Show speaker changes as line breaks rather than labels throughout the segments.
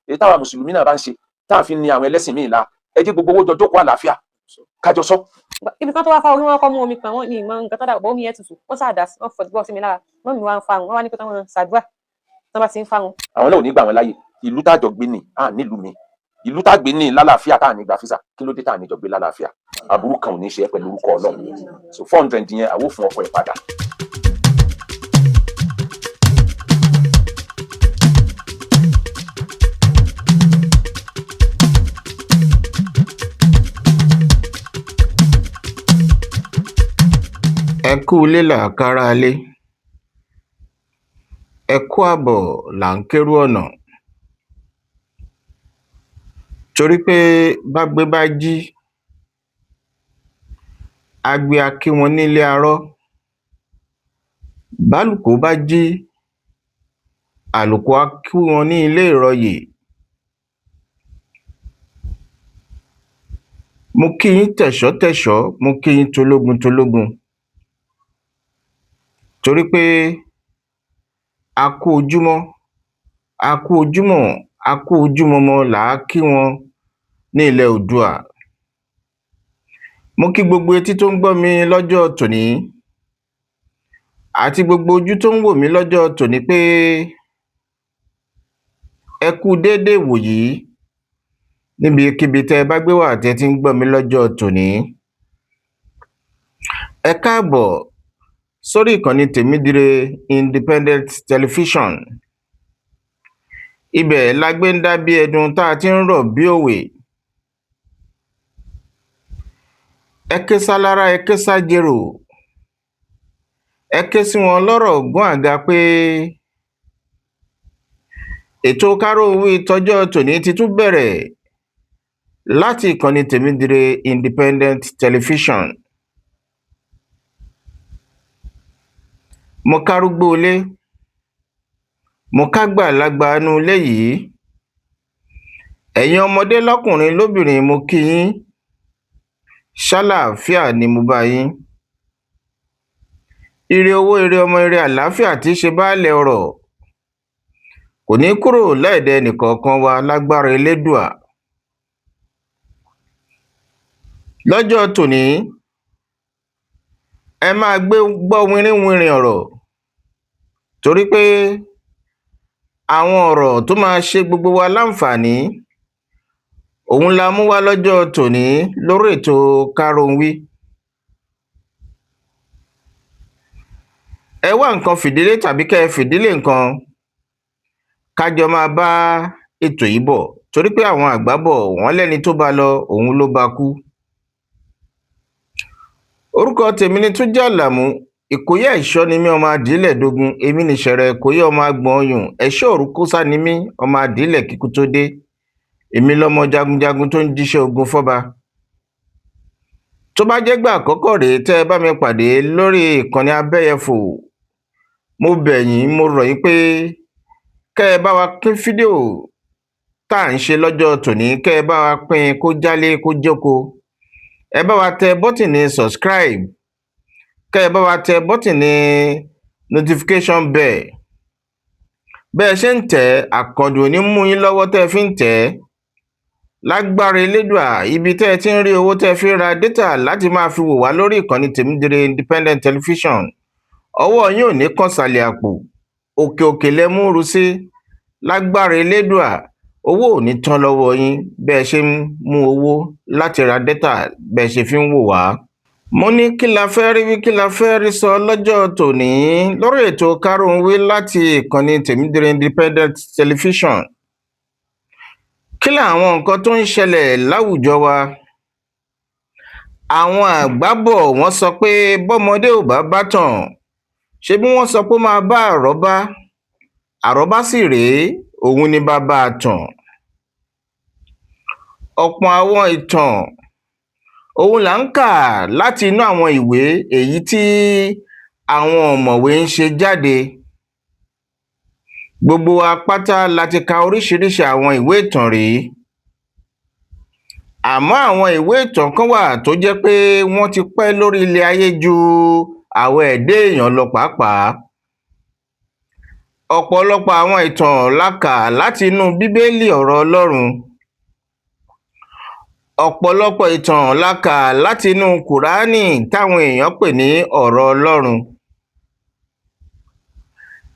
Èyí táwa mùsùlùmí náà bá ń ṣe tá à fi ní àwọn ẹlẹ́sìn míì la, ẹ jẹ́ gbogbo owó jọ jókòó àlàáfíà, kájọ sọ.
Ibi kan tó wá fa orí, wọn kọ́ mú omi kan, wọn ní ìmọ̀ nǹkan tó dà bọ́, omi yẹn tutù, wọ́n sáà dà sí, wọ́n fọ̀ bọ́ sí mi lára. Mọ́ mi wá ń farun, wọ́n wá ní pé káwọn ṣàdúrà tí wọ́n bá ti ń farun.
Àwọn náà ò ní gbà wọn láàyè. Ìlú tá a jọ gbé ní à nílùú mi, ìlú tá a gbé ní lálàáfíà, tá à ní gba físà, kí ló dé tá à ní jọ gbé lálàáfíà? Aburú kan ò ní ṣe é pẹ̀lú orúkọ Ọlọ́run. So 400 yẹn, àwọ̀ fún ọkọ ẹ̀ padà.
Ẹ kú ilé là á kárá ilé, ẹ kú àbọ̀ là ń kérò ọ̀nà, torí pé bágbé bá jí, agbe á kí wọn nílé arọ́, bálùkò bá jí, àlùkò á kí wọn ní ilé ìrọyè. Mo kí yín tẹ̀ṣọ́ tẹ̀ṣọ́, mo kí yín tológun tológun, torí pé a kú ojúmọ́, a kú ojúmọ̀, a kú ojúmọmọ là á kí wọn ní ilẹ̀ Oòduà. Mo kí gbogbo etí tó ń gbọ́ mi lọ́jọ́ tòní àti gbogbo ojú tó ń wò mí lọ́jọ́ tòní pé ẹ kú déédé ìwòyí níbikíbi tẹ́ ẹ bá gbé wà tẹ́ ẹ ti ń gbọ́ mi lọ́jọ́ tòní. Ẹ káàbọ̀ sórí ìkànnì Tèmídire Independent Television. Ibẹ̀ la gbé ń dá bí ẹdun tá a ti ń rọ̀ bí òwe. Ẹ ké sálára, ẹ ké sájerò, ẹ ké sí wọn lọ́rọ̀ ògún àga pé ètò Káròhunwí tọjọ́ tòní ti tún bẹ̀rẹ̀ láti ìkànnì Tèmídire Independent Television. Mo kárúgbó ilé, mo kágbàlagbà inú ilé yìí, ẹ̀yin ọmọdé lọ́kùnrin lóbìnrin, mo kí yín, ṣálàáfíà ni mo bá yín. Ire owó, ire ọmọ, ire àlàáfíà tí í ṣe baálẹ̀ ọrọ̀ kò ní kúrò lẹ́ẹ̀dẹ̀ ẹnìkọ̀ọ̀kan wa lágbára Elédùà. Lọ́jọ́ tòní, ẹ máa gbé gbọ́ wínrínwinrìn ọ̀rọ̀, torí pé àwọn ọ̀rọ̀ tó máa ṣe gbogbo wa láǹfààní òun la mú wá lọ́jọ́ tòní lórí ètò Káròhunwí. Ẹ wá nǹkan fìdílé tàbí kẹ́ ẹ fìdílé nǹkan, ká jọ máa bá ètò yìí bọ̀, torí pé àwọn àgbà bọ̀, wọ́n lẹ́ni tó bá lọ òun ló bá kú. Orúkọ tèmi ni Túnjí Àlàmú, Ìkòyí ẹ̀ṣọ́ ni mí, ọmọ adìílẹ̀ dógún, èmi nìṣẹ̀rẹ̀ Ìkòyí, ọmọ agbọ̀n ọyùn, ẹ̀ṣọ́ òrukúsá ni mí, ọmọ adìílẹ̀ kíkú tó dé, èmi lọmọ jagunjagun tó ń jíṣẹ́ ogun fọ́ba. Tó bá jẹ́gbà àkọ́kọ́ rèé tẹ́ ẹ bá mi pàdé lórí ìkànnì Abẹ́yẹfò, mo bẹ̀ yín, mo rọ̀ yín pé kẹ́ ẹ bá wa pín fídíò tá à ń ṣe lọ́jọ́ tòní, kẹ́ ẹ bá wa pín kó jálé kó jóko, ẹ bá wa tẹ bọ́tìnì subscribe, kẹ́ ẹ bá wa tẹ bọ́tìnì notification bell. Bẹ́ẹ̀ ṣe ń tẹ̀ ẹ́, àkàndùn ò ní mú yín lọ́wọ́ tẹ́ ẹ fi ń tẹ̀ ẹ́. Lágbára Elédùà, ibi tẹ́ ẹ ti ń rí owó tẹ́ ẹ fi ń ra dátà láti máa fi wò wá lórí ìkànnì Tèmídire Independent Television, ọwọ́ yín ò ní kàn sàlẹ̀ àpò, òkè òkè lẹ mú ru sí. Lágbára Elédùà, owó ò ní tán lọ́wọ́ yín bẹ́ẹ̀ ṣe ń mú owó láti ra dátà bẹ́ẹ̀ ṣe fi ń wò wá. Mo ní kí la fẹ́ rí wí, kí la fẹ́ rí sọ lọ́jọ́ tòní lórí ètò Káròhunwí láti ìkànnì Tèmídire Independent Television. Kí làwọn nǹkan tó ń ṣẹlẹ̀ láwùjọ wa? Àwọn àgbà bọ̀, wọ́n sọ pé bọ́mọdé ò bá bá tàn, ṣé bí wọ́n sọ pé ó máa bá àrọ́bá, àrọ́bá sì rèé, òun ni bàbá àtàn. Ọ̀pọ̀ àwọn ìtàn òun là ń kà láti inú àwọn ìwé èyí tí àwọn ọ̀mọ̀wé ń ṣe jáde. Gbogbo wa pátá la ti ka oríṣiríṣi àwọn ìwé ìtàn rí. Àmọ́ àwọn ìwé ìtàn kan wà tó jẹ́ pé wọ́n ti pẹ́ lórí ilẹ̀ ayé ju àwọn ẹ̀dá èèyàn lọ pàápàá. Ọ̀pọ̀lọpọ̀ àwọn ìtàn la kà láti inú Bíbélì, ọ̀rọ̀ Ọlọ́run. Ọ̀pọ̀lọpọ̀ ìtàn la kà láti inú Kùránì táwọn èèyàn pè ní ọ̀rọ̀ Ọlọ́run.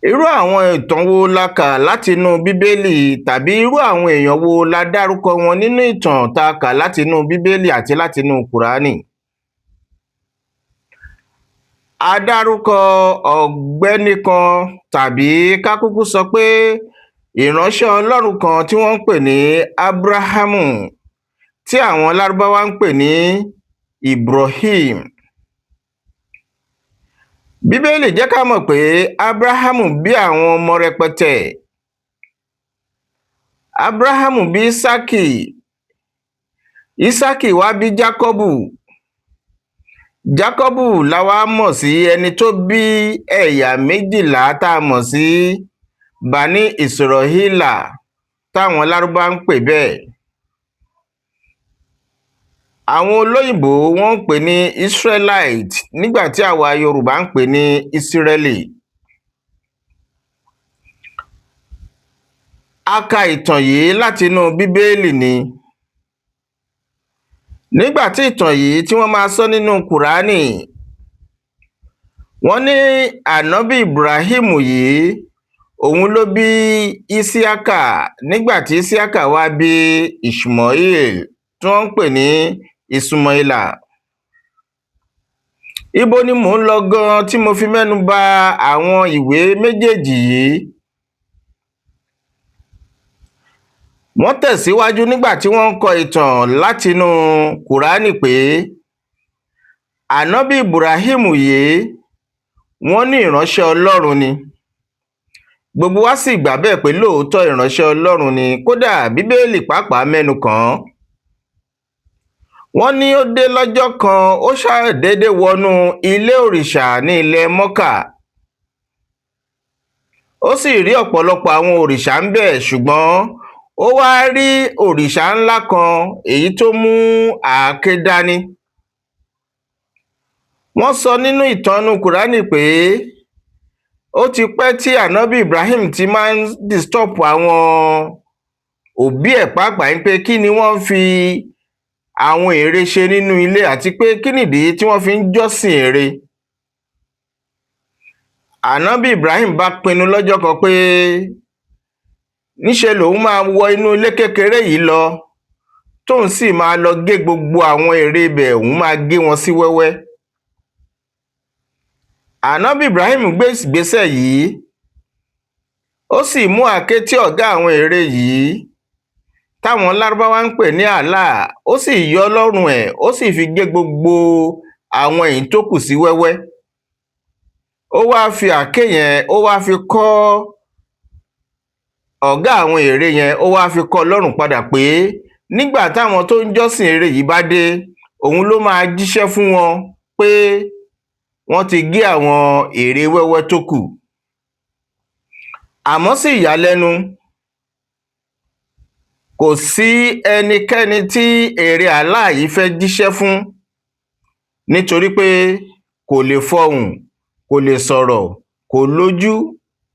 Irú àwọn ìtàn wo la kà láti inú Bíbélì, tàbí irú àwọn èèyàn wo la dárúkọ wọn nínú ìtàn tá a kà láti inú Bíbélì àti láti inú Kùránì? A dárúkọ ọ̀gbẹ́ni kan, tàbí ká kúkú sọ pé ìránṣẹ́ Ọlọ́run kan tí wọ́n ń pè ní Ábúráhámù, tí àwọn Lárúbáwá ń pè ní Ibrahim. Bíbélì jẹ́ ká mọ̀ pé Ábúráhámù bí àwọn ọmọ rẹpẹtẹ. Ábúráhámù bí Ísákì, Ísákì wá bí Jákọ́bù, Jákọ́bù la wá mọ̀ sí ẹni tó bí ẹ̀yà 12 tá a mọ̀ sí Bani Israhila táwọn Lárúbá ń pè bẹ́ẹ̀. Àwọn olóyìnbó wọ́n ń pè ní Israelite, nígbà tí àwa Yorùbá ń pè ní Ísírẹ́lì. A ka ìtàn yìí láti inú Bíbélì ni. Nígbà tí ìtàn yìí tí wọ́n máa sọ nínú Kùránì, wọ́n ní Ànábì Ibrahim yìí òun ló bí Ísíákà, nígbà tí Ísíákà wá bí Ishmael tí wọ́n ń pè ní Ismaila. Ibo ni mò ń lọ gan tí mo fi mẹ́nu bà àwọn ìwé méjèèjì yìí? Wọ́n tẹ̀síwájú nígbà tí wọ́n ń kọ ìtàn látinú Kùránì pé Ànábì Ibrahim yìí wọ́n ní ìránṣẹ́ Ọlọ́run ni. Gbogbo wa sì gbà bẹ́ẹ̀ pé lóòótọ́ ìránṣẹ́ Ọlọ́run ni, kódà Bíbélì pàápàá mẹ́nu kàn án. Wọ́n ní ó dé lọ́jọ́ kan, ó ṣàdédé wọnú ilé òrìṣà ní ilẹ̀ Mọ́kà. Ó sì rí ọ̀pọ̀lọpọ̀ àwọn òrìṣà ń bẹ̀, ṣùgbọ́n ó wá rí òrìṣà ńlá kan èyí tó mú àáké dání. Wọ́n sọ nínú ìtàn Kùránì pé ó ti pẹ́ tí Ànábì Ibrahim ti máa ń disturb àwọn òbí ẹ̀ pàápàá pé kí ni wọ́n fi àwọn ère ṣe nínú ilé, àti pé kí nìdí tí wọ́n fi ń jọ́sìn ère. Ànábì Ibrahim bá pinnu lọ́jọ́ kan pé níṣe lòun máa wọ inú ilé kékeré yìí lọ, tóun sì máa lọ gé gbogbo àwọn ère ibẹ̀, òun máa gé wọn sí wẹ́wẹ́. Ànábì Ibrahim gbé ìgbésẹ̀ yìí, ó sì mú àáké tí ọ̀gá àwọn ère yìí táwọn Lárúbáwá ń pè ní Allah, ó sì yọ lọ́rùn ẹ̀, ó sì fi gé gbogbo àwọn èyí tó kù sí wẹ́wẹ́. Ó wá fi àáké yẹn, ó wá fi kọ́ ọ̀gá àwọn ère yẹn, ó wá fi kọ́ lọ́rùn padà pé nígbà táwọn tó ń jọ́sìn ère yìí bá dé, òun ló máa jíṣẹ́ fún wọn pé wọ́n ti gé àwọn ère wẹ́wẹ́ tó kù. Àmọ́ sí ìyàlẹ́nu, kò sí ẹnikẹ́ni tí ère Allah yìí fẹ́ jíṣẹ́ fún, nítorí pé kò lè fọhùn, kò lè sọ̀rọ̀, kò lójú,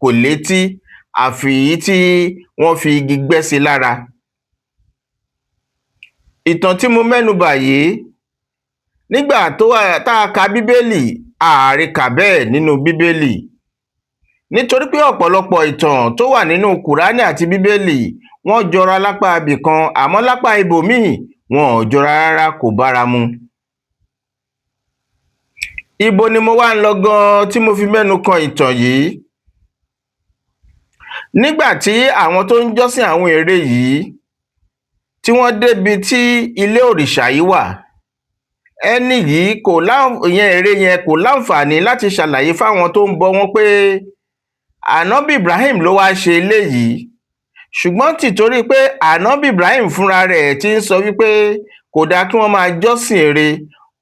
kò létí, àfi èyí tí wọ́n fi igi gbẹ́ sí lára. Ìtàn tí mo mẹ́nu bà yìí, nígbà tá a ka Bíbélì, ààrí kà bẹ́ẹ̀ nínú Bíbélì, nítorí pé ọ̀pọ̀lọpọ̀ ìtàn tó wà nínú Kùránì àti Bíbélì wọ́n jọra lápá ibì kan, àmọ́ lápá ibòmíì wọn ò jọra rárá, kò bára mu. Ibo ni mo wá ń lọ gan tí mo fi mẹ́nu kan ìtàn yìí? Nígbà tí àwọn tó ń jọ́sìn àwọn ère yìí tí wọ́n débi tí ilé òrìṣà yìí wà, ẹni yìí kò ìyẹn ère yẹn kò láǹfààní láti ṣàlàyé fáwọn tó ń bọ wọ́n pé Ànábì Ibrahim ló wá ṣe eléyìí. Ṣùgbọ́n tìtorí pé Ànábì Ibrahim fúnra rẹ̀ ti ń sọ wípé kò dáa kí wọ́n máa jọ́sìn ère,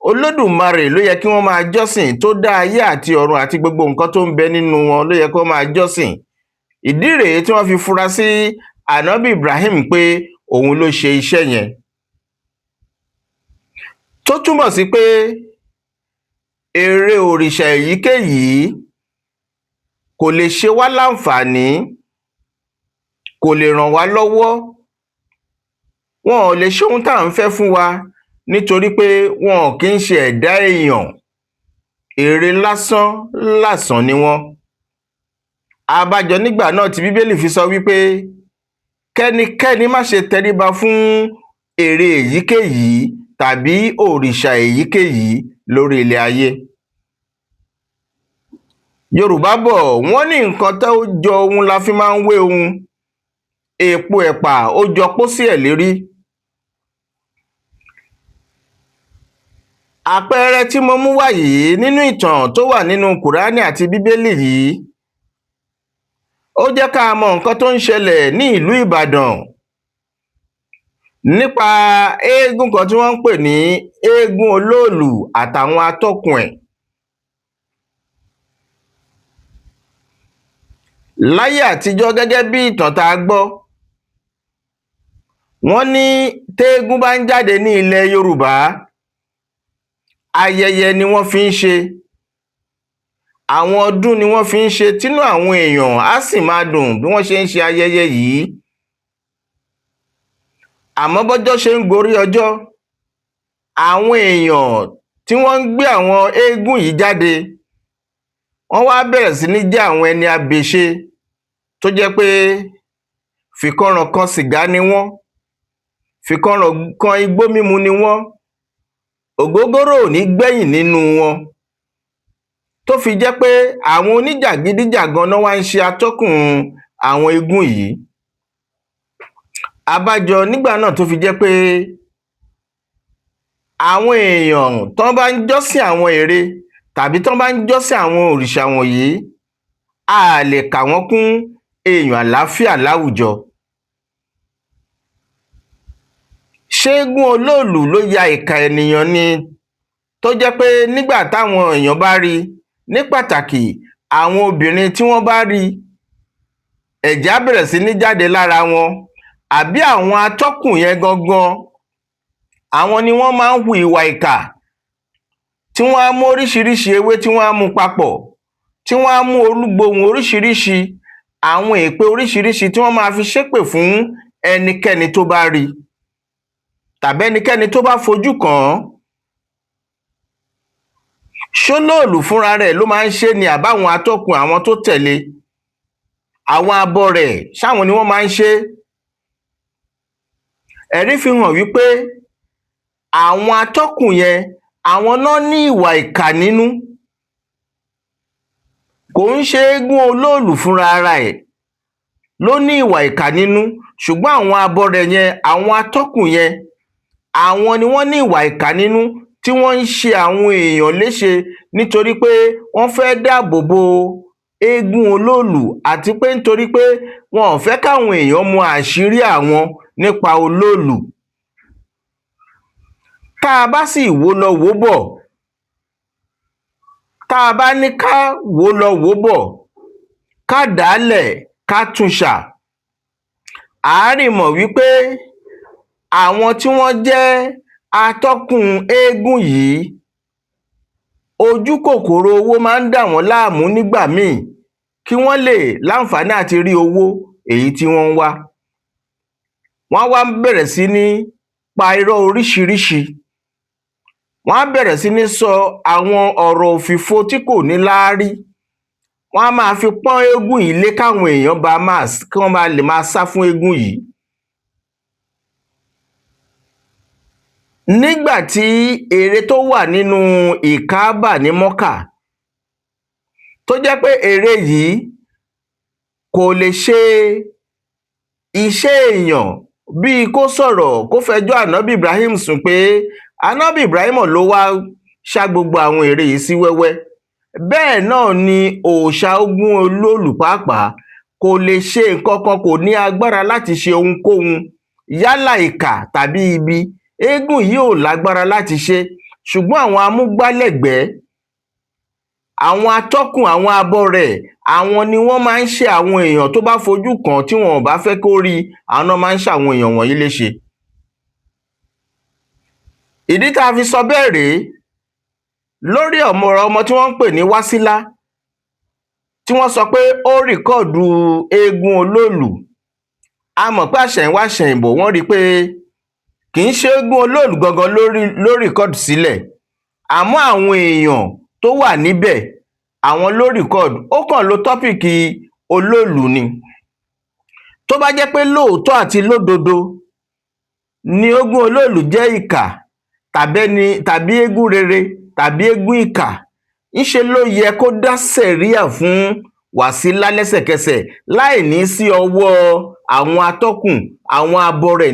Olódùmarè ló yẹ kí wọ́n máa jọ́sìn, tó dá ayé àti ọ̀run àti gbogbo nǹkan tó ń bẹ nínú wọn ló yẹ kí wọ́n máa jọ́sìn. Ìdí rèé tí wọ́n fi fura sí Ànábì Ibrahim pé òun ló ṣe iṣẹ́ yẹn. Tó túmọ̀ sí pé ère òrìṣà èyíkéyìí Kò lè ṣe wá láǹfààní, kò lè ràn wá lọ́wọ́, wọn ò lè ṣe ohun tá à ń fẹ́ fún wa, nítorí pé wọn ò kí ń ṣe ẹ̀dá èèyàn, ère lásán làsàn ni wọ́n. Abájọ nígbà náà tí Bíbélì fi sọ wípé kẹ́nikẹ́ni má ṣe tẹríba fún ère èyíkéyìí tàbí òrìṣà èyíkéyìí lórí ilẹ̀ ayé. Yorùbá bọ̀, wọ́n ní nǹkan tó jọ ohun la fi máa ń wé ohun. Èèpo ẹ̀pà ó jọ pósí ẹ̀ lérí. Àpẹẹrẹ tí mo mú wá yìí nínú ìtàn tó wà nínú Kùránì àti Bíbélì yìí, ó jẹ́ ká mọ nǹkan tó ń ṣẹlẹ̀ ní ìlú Ìbàdàn nípa eégún kan tí wọ́n ń pè ní eégún olóòlù àtàwọn atọ́kùn ẹ̀. Láyé àtijọ́, gẹ́gẹ́ bí ìtàn tá a gbọ́, wọ́n ní téégún bá ń jáde ní ilẹ̀ Yorùbá, ayẹyẹ ni wọ́n fi ń ṣe, àwọn ọdún ni wọ́n fi ń ṣe, tínú àwọn èèyàn á sì máa dùn bí wọ́n ṣe ń ṣe ayẹyẹ yìí. Àmọ́ bọ́jọ́ ṣe ń gorí ọjọ́, àwọn èèyàn tí wọ́n ń gbé àwọn eégún yìí jáde, wọ́n wá bẹ̀rẹ̀ sí ní jẹ́ àwọn ẹni abèṣe tó jẹ́ pé fìkanràn kan sìgá ni wọ́n, fìkanràn kan igbó mímu ni wọ́n, ògógóró ò ní gbẹ́yìn nínú wọn, tó fi jẹ́ pé àwọn oníjàgídíjàgan ná wá ń ṣe atọ́kùn àwọn eégún yìí. Abájọ nígbà náà tó fi jẹ́ pé àwọn èèyàn tán bá ń jọ́sìn àwọn ère tàbí tán bá ń jọ́sìn àwọn òrìṣà wọ̀nyí, a à lè kà wọ́n kún èèyàn àláfíà láwùjọ. Ṣéégún olóòlù ló ya ìkà ènìyàn ni, tó jẹ́ pé nígbà táwọn èèyàn bá rí i, ní pàtàkì àwọn obìnrin, tí wọ́n bá rí i, ẹ̀jẹ̀ á bẹ̀rẹ̀ sí ní jáde lára wọn, àbí àwọn atọ́kùn yẹn gangan, àwọn ni wọ́n máa ń hu ìwà ìkà tí wọ́n á mú oríṣiríṣi ewé, tí wọ́n á mú papọ̀, tí wọ́n á mú olúgbohùn oríṣiríṣi, àwọn èpè oríṣiríṣi tí wọ́n máa fi ṣépè fún ẹnikẹ́ni tó bá rí i tàbí ẹnikẹ́ni tó bá fojú kàn án? Ṣólóòlù fúnra rẹ̀ ló máa ń ṣe é ni, àbáwọn atọ́kùn, àwọn tó tẹ̀lé, àwọn abọrẹ̀, ṣáwọn ni wọ́n máa ń ṣe é? Ẹ̀rí fi hàn wípé àwọn atọ́kùn yẹn, àwọn ná ní ìwà ìkà nínú. Kò ń ṣe eégún olóòlù fúnra ara ẹ̀ ló ní ìwà ìkà nínú, ṣùgbọ́n àwọn abọrẹ̀ yẹn, àwọn atọ́kùn yẹn, àwọn ni wọ́n ní ìwà ìkà nínú tí wọ́n ń ṣe àwọn èèyàn léṣe nítorí pé wọ́n fẹ́ dáàbò bo eégún olóòlù, àti pé nítorí pé wọn ò fẹ́ káwọn èèyàn mọ àṣírí àwọn nípa olóòlù. Tá a bá sì wò ó lọ wò ó bọ̀, tá a bá ní ká wò ó lọ wò ó bọ̀, ká dà á lẹ̀, ká tún ṣà, à á rí mọ̀ wípé àwọn tí wọ́n jẹ́ atọ́kùn eégún yìí, ojú kòkòrò owó máa ń dà wọ́n láàmú nígbà míì, kí wọ́n lè láǹfààní àti rí owó èyí tí wọ́n ń wá. Wọ́n á wá bẹ̀rẹ̀ sí ní pa irọ́ oríṣiríṣi, wọ́n á bẹ̀rẹ̀ sí ní sọ àwọn ọ̀rọ̀ òfìfo tí kò ní láárí, wọ́n á máa fi pọ́n eégún yìí lé káwọn èèyàn ba máa, kí wọ́n ba lè máa sá fún eégún yìí. Nígbà tí ère tó wà nínú ìkáábà ní Mọ́kà, tó jẹ́ pé ère yìí kò lè ṣe iṣẹ́ èèyàn bíi kó sọ̀rọ̀, kó fẹjọ́ Ànábì Ibrahim sùn pé Ànábì Ibrahim ló wá ṣá gbogbo àwọn ère yìí sí wẹ́wẹ́. Bẹ́ẹ̀ náà ni òòṣà Ogun Olóòlù pàápàá kò lè ṣe nǹkan kan, kò ní agbára láti ṣe ohunkóhun, yálà ìkà tàbí ibi. Eégún yìí ò lágbára láti ṣe, ṣùgbọ́n àwọn amúgbálẹ́gbẹ̀ẹ́, àwọn atọ́kùn, àwọn abọrẹ̀, àwọn ni wọ́n máa ń ṣe àwọn èèyàn tó bá fojú kàn án tí wọn ò bá fẹ́ kó rí i, àwọn ná máa ń ṣàwọn èèyàn wọ̀nyí léṣe. Ìdí tá a fi sọ bẹ́ẹ̀ rèé, lórí ọ̀rọ̀ ọmọ tí wọ́n ń pè ní Wásílá. Tí wọ́n sọ pé ó record eégún olóòlù, a mọ̀ pé àṣẹ̀yìnwá àṣẹ̀yìnbọ̀, wọ́n rí i pé kì í ṣe eégún olóòlù gangan ló record sílẹ̀, àmọ́ àwọn èèyàn tó wà níbẹ̀, àwọn ló record. Ó kàn lo topic olóòlù ni. Tó bá jẹ́ pé lóòótọ́ àti lódodo ni eégún olóòlù jẹ́ ìkà tàbí eégún rere tàbí eégún ìkà, ńṣe ló yẹ kó dá sẹríà fún Wàsílà lẹ́sẹ̀kẹsẹ̀, láì ní sí ọwọ́ àwọn atọ́kùn, àwọn abọrẹ̀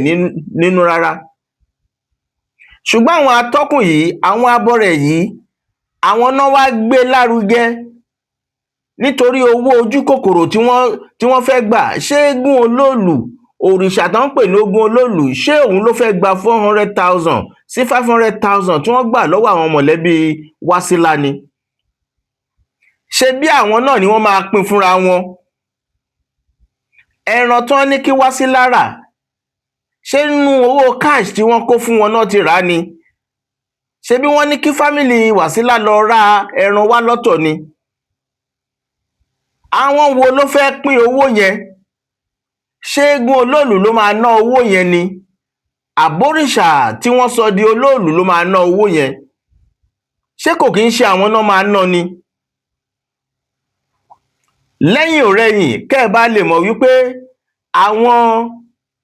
nínú rárá. Ṣùgbọ́n àwọn atọ́kùn yìí, àwọn abọrẹ̀ yìí, àwọn náà wá gbé lárugẹ nítorí owó ojú kòkòrò tí wọ́n fẹ́ gbà. Ṣé eégún olóòlù, òrìṣà tó ń pè ní eégún olóòlù, ṣé òun ló fẹ́ gba 400,000 sí 500,000 tí wọ́n gbà lọ́wọ́ àwọn mọ̀lẹ́bí Wásílà ni? Ṣe bí àwọn náà ni wọ́n máa pín fúnra wọn? Ẹran tán ní kí Wásílà rà, ṣé nínú owó cash tí wọ́n kó fún wọn náà ti rà á ni? Ṣé bí wọ́n ní kí family Wàsílà lọ ra ẹran wá lọ́tọ̀ ni? Àwọn wo ló fẹ́ pín owó yẹn? Ṣé eégún olóòlù ló máa ná owó yẹn ni, àbórìṣà tí wọ́n sọ di olóòlù ló máa ná owó yẹn? Ṣé kò kí ń ṣe àwọn náà máa ná ni? Lẹ́yìn ọ̀rẹyìn, kẹ́ ẹ bá lè mọ̀ wípé àwọn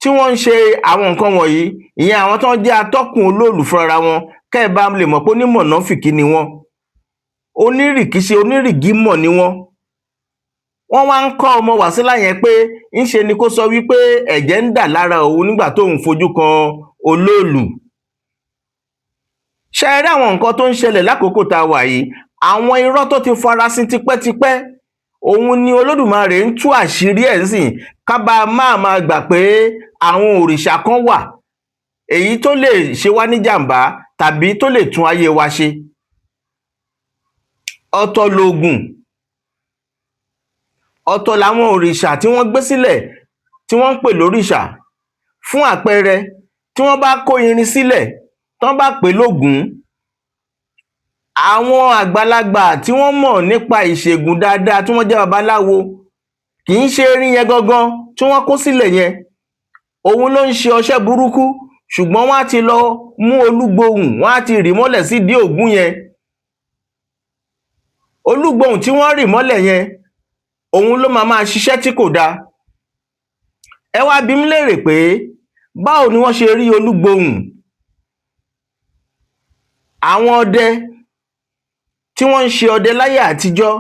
tí wọ́n ń ṣe àwọn nǹkan wọ̀nyí, ìyẹn àwọn tó ń jẹ́ atọ́kùn olóòlù fúnra wọn, kẹ́ ẹ bá lè mọ̀ pé onímọ̀nàfìkì ni wọ́n, onírìkíṣe, onírìgímọ̀ ni wọ́n. Wọ́n wá ń kọ́ ọmọ Wàsílà yẹn pé ńṣe ni kó sọ wípé ẹ̀jẹ̀ ń dà lára òun nígbà tóun fojú kan olóòlù. Ṣe rí àwọn nǹkan tó ń ṣẹlẹ̀ lákòókò tá a wà yìí, àwọn irọ́ tó ti farasin tipẹ́tipẹ́, òun ni Olódùmarè ń tú àṣírí ẹ̀ ńsìn, ká bá máa máa gbà pé àwọn òrìṣà kan wà èyí tó lè ṣe wá níjàmbá tàbí tó lè tún ayé wa ṣe. Ọ̀tọ̀ lògùn, ọ̀tọ̀ làwọn òrìṣà tí wọ́n gbé sílẹ̀ tí wọ́n ń pè lóríṣà. Fún àpẹẹrẹ, tí wọ́n bá kó irin sílẹ̀, tán bá pè lógùn, àwọn àgbàlagbà tí wọ́n mọ̀ nípa ìṣègùn dáadáa, tí wọ́n jẹ́ babaláwo, kì í ṣe irin yẹn gangan tí wọ́n kó sílẹ̀ yẹn òun ló ń ṣe ọṣẹ́ burúkú, ṣùgbọ́n wọ́n á ti lọ mú olúgbòhùn, wọ́n á ti rì mọ́lẹ̀ sídìí ògún yẹn. Olúgbòhùn tí wọ́n rì mọ́lẹ̀ yẹn, òun ló máa máa ṣiṣẹ́ tí kò dáa. Ẹ wá bi mí léèrè pé báwo ni wọ́n ṣe rí olúgbòhùn? Àwọn ọdẹ tí wọ́n ń ṣe ọdẹ láyé àtijọ́,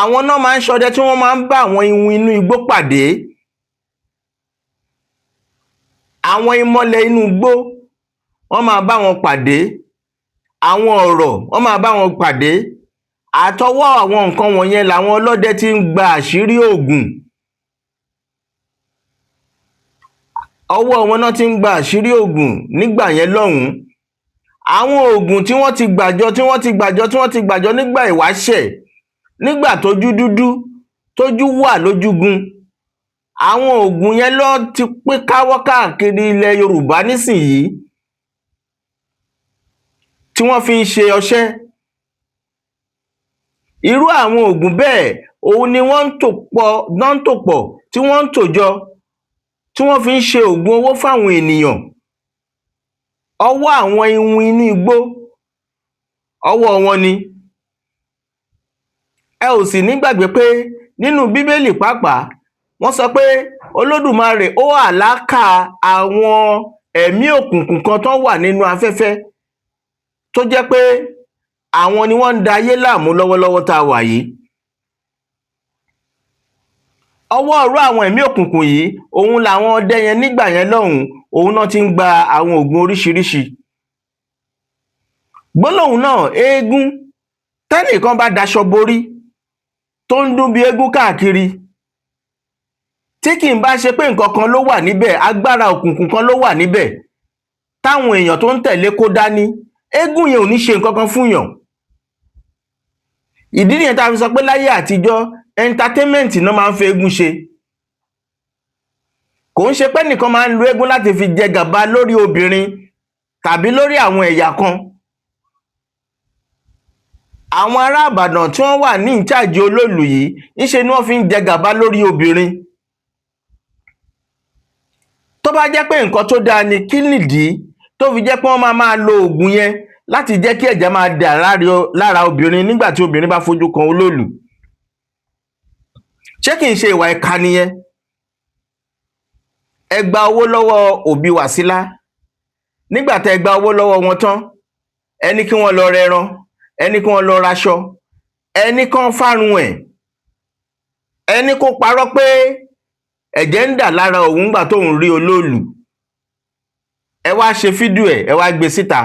àwọn náà máa ń ṣọdẹ tí wọ́n máa ń bá àwọn iwin inú igbó pàdé, àwọn imọlẹ̀ inú igbó, wọ́n máa bá wọn pàdé, àwọn ọ̀rọ̀, wọ́n máa bá wọn pàdé. Àtọwọ́ àwọn nǹkan wọ̀nyẹn làwọn ọlọ́dẹ ti ń gba àṣírí ògùn. Ọwọ́ wọn náà ti ń gba àṣírí ògùn nígbà yẹn lọ́hùn-ún. Àwọn ògùn tí wọ́n ti gbàjọ, tí wọ́n ti gbàjọ, tí wọ́n ti gbàjọ nígbà ìwáṣẹ̀, nígbà tójú dúdú, tójú wà lójúgun, àwọn ògùn yẹn ló ti pín káwọ́ káàkiri ilẹ̀ Yorùbá nísìnyìí tí wọ́n fi ń ṣe ọṣẹ́. Irú àwọn ògùn bẹ́ẹ̀, òun ni wọ́n ń tò pọ̀ náà ń tò pọ̀, tí wọ́n ń tò jọ, tí wọ́n fi ń ṣe ògùn owó fáwọn ènìyàn. Ọwọ́ àwọn iwin inú igbó, ọwọ́ wọn ni. Ẹ ò sì ní gbàgbé pé nínú Bíbélì pàápàá, wọ́n sọ pé Olódùmarè ó àlákà àwọn ẹ̀mí òkùnkùn kan tó wà nínú afẹ́fẹ́, tó jẹ́ pé àwọn ni wọ́n ń da ayé láàmú lọ́wọ́lọ́wọ́ tá a wà yìí. Ọwọ́ ọ̀rọ̀ àwọn ẹ̀mí òkùnkùn yìí, òun làwọn ọdẹ yẹn nígbà yẹn lọ́hùn-ún, òun náà ti ń gba àwọn ògùn oríṣiríṣi. Gbólóhùn náà, eégún, tẹ́nìkan bá daṣọ borí tó ń dún bí eégún káàkiri, tí kì í bá ṣe pé nǹkan kan ló wà níbẹ̀, agbára òkùnkùn kan ló wà níbẹ̀ táwọn èèyàn tó ń tẹ̀lé kó dání, eégún yẹn ò ní ṣe nǹkan kan fún yàn. Ìdí nìyẹn tá a fi sọ pé láyé àtijọ́, entertainment náà máa ń fi eégún ṣe. Kò ń ṣe pé nìkan máa ń lo eégún láti fi jẹ gàba lórí obìnrin tàbí lórí àwọn ẹ̀yà kan. Àwọn ará Ìbàdàn tí wọ́n wà ní ìcháàjì olóòlù yìí, ńṣe ni wọ́n fi ń jẹ gàba lórí obìnrin. Tó bá jẹ́ pé nǹkan tó dáa ni, kí nìdí tó fi jẹ́ pé wọ́n máa máa lo oògùn yẹn láti jẹ́ kí ẹ̀jẹ̀ máa dà lára obìnrin nígbà tí obìnrin bá fojú kan olóòlù? Ṣé kìí ṣe ìwà ìkà nìyẹn? Ẹ gba owó lọ́wọ́ òbí Wàsílà. Nígbà tẹ́ ẹ gba owó lọ́wọ́ wọn tán, ẹ ní kí wọ́n lọ rẹran, ẹ ní kí wọ́n lọ raṣọ, ẹ ní kán fárun ẹ̀, ẹ ní kó parọ́ pé ẹ̀jẹ̀ ń dà lára òun nígbà tóun rí olóòlù. Ẹ wá ṣe fídíò ẹ̀, ẹ wá gbé síta.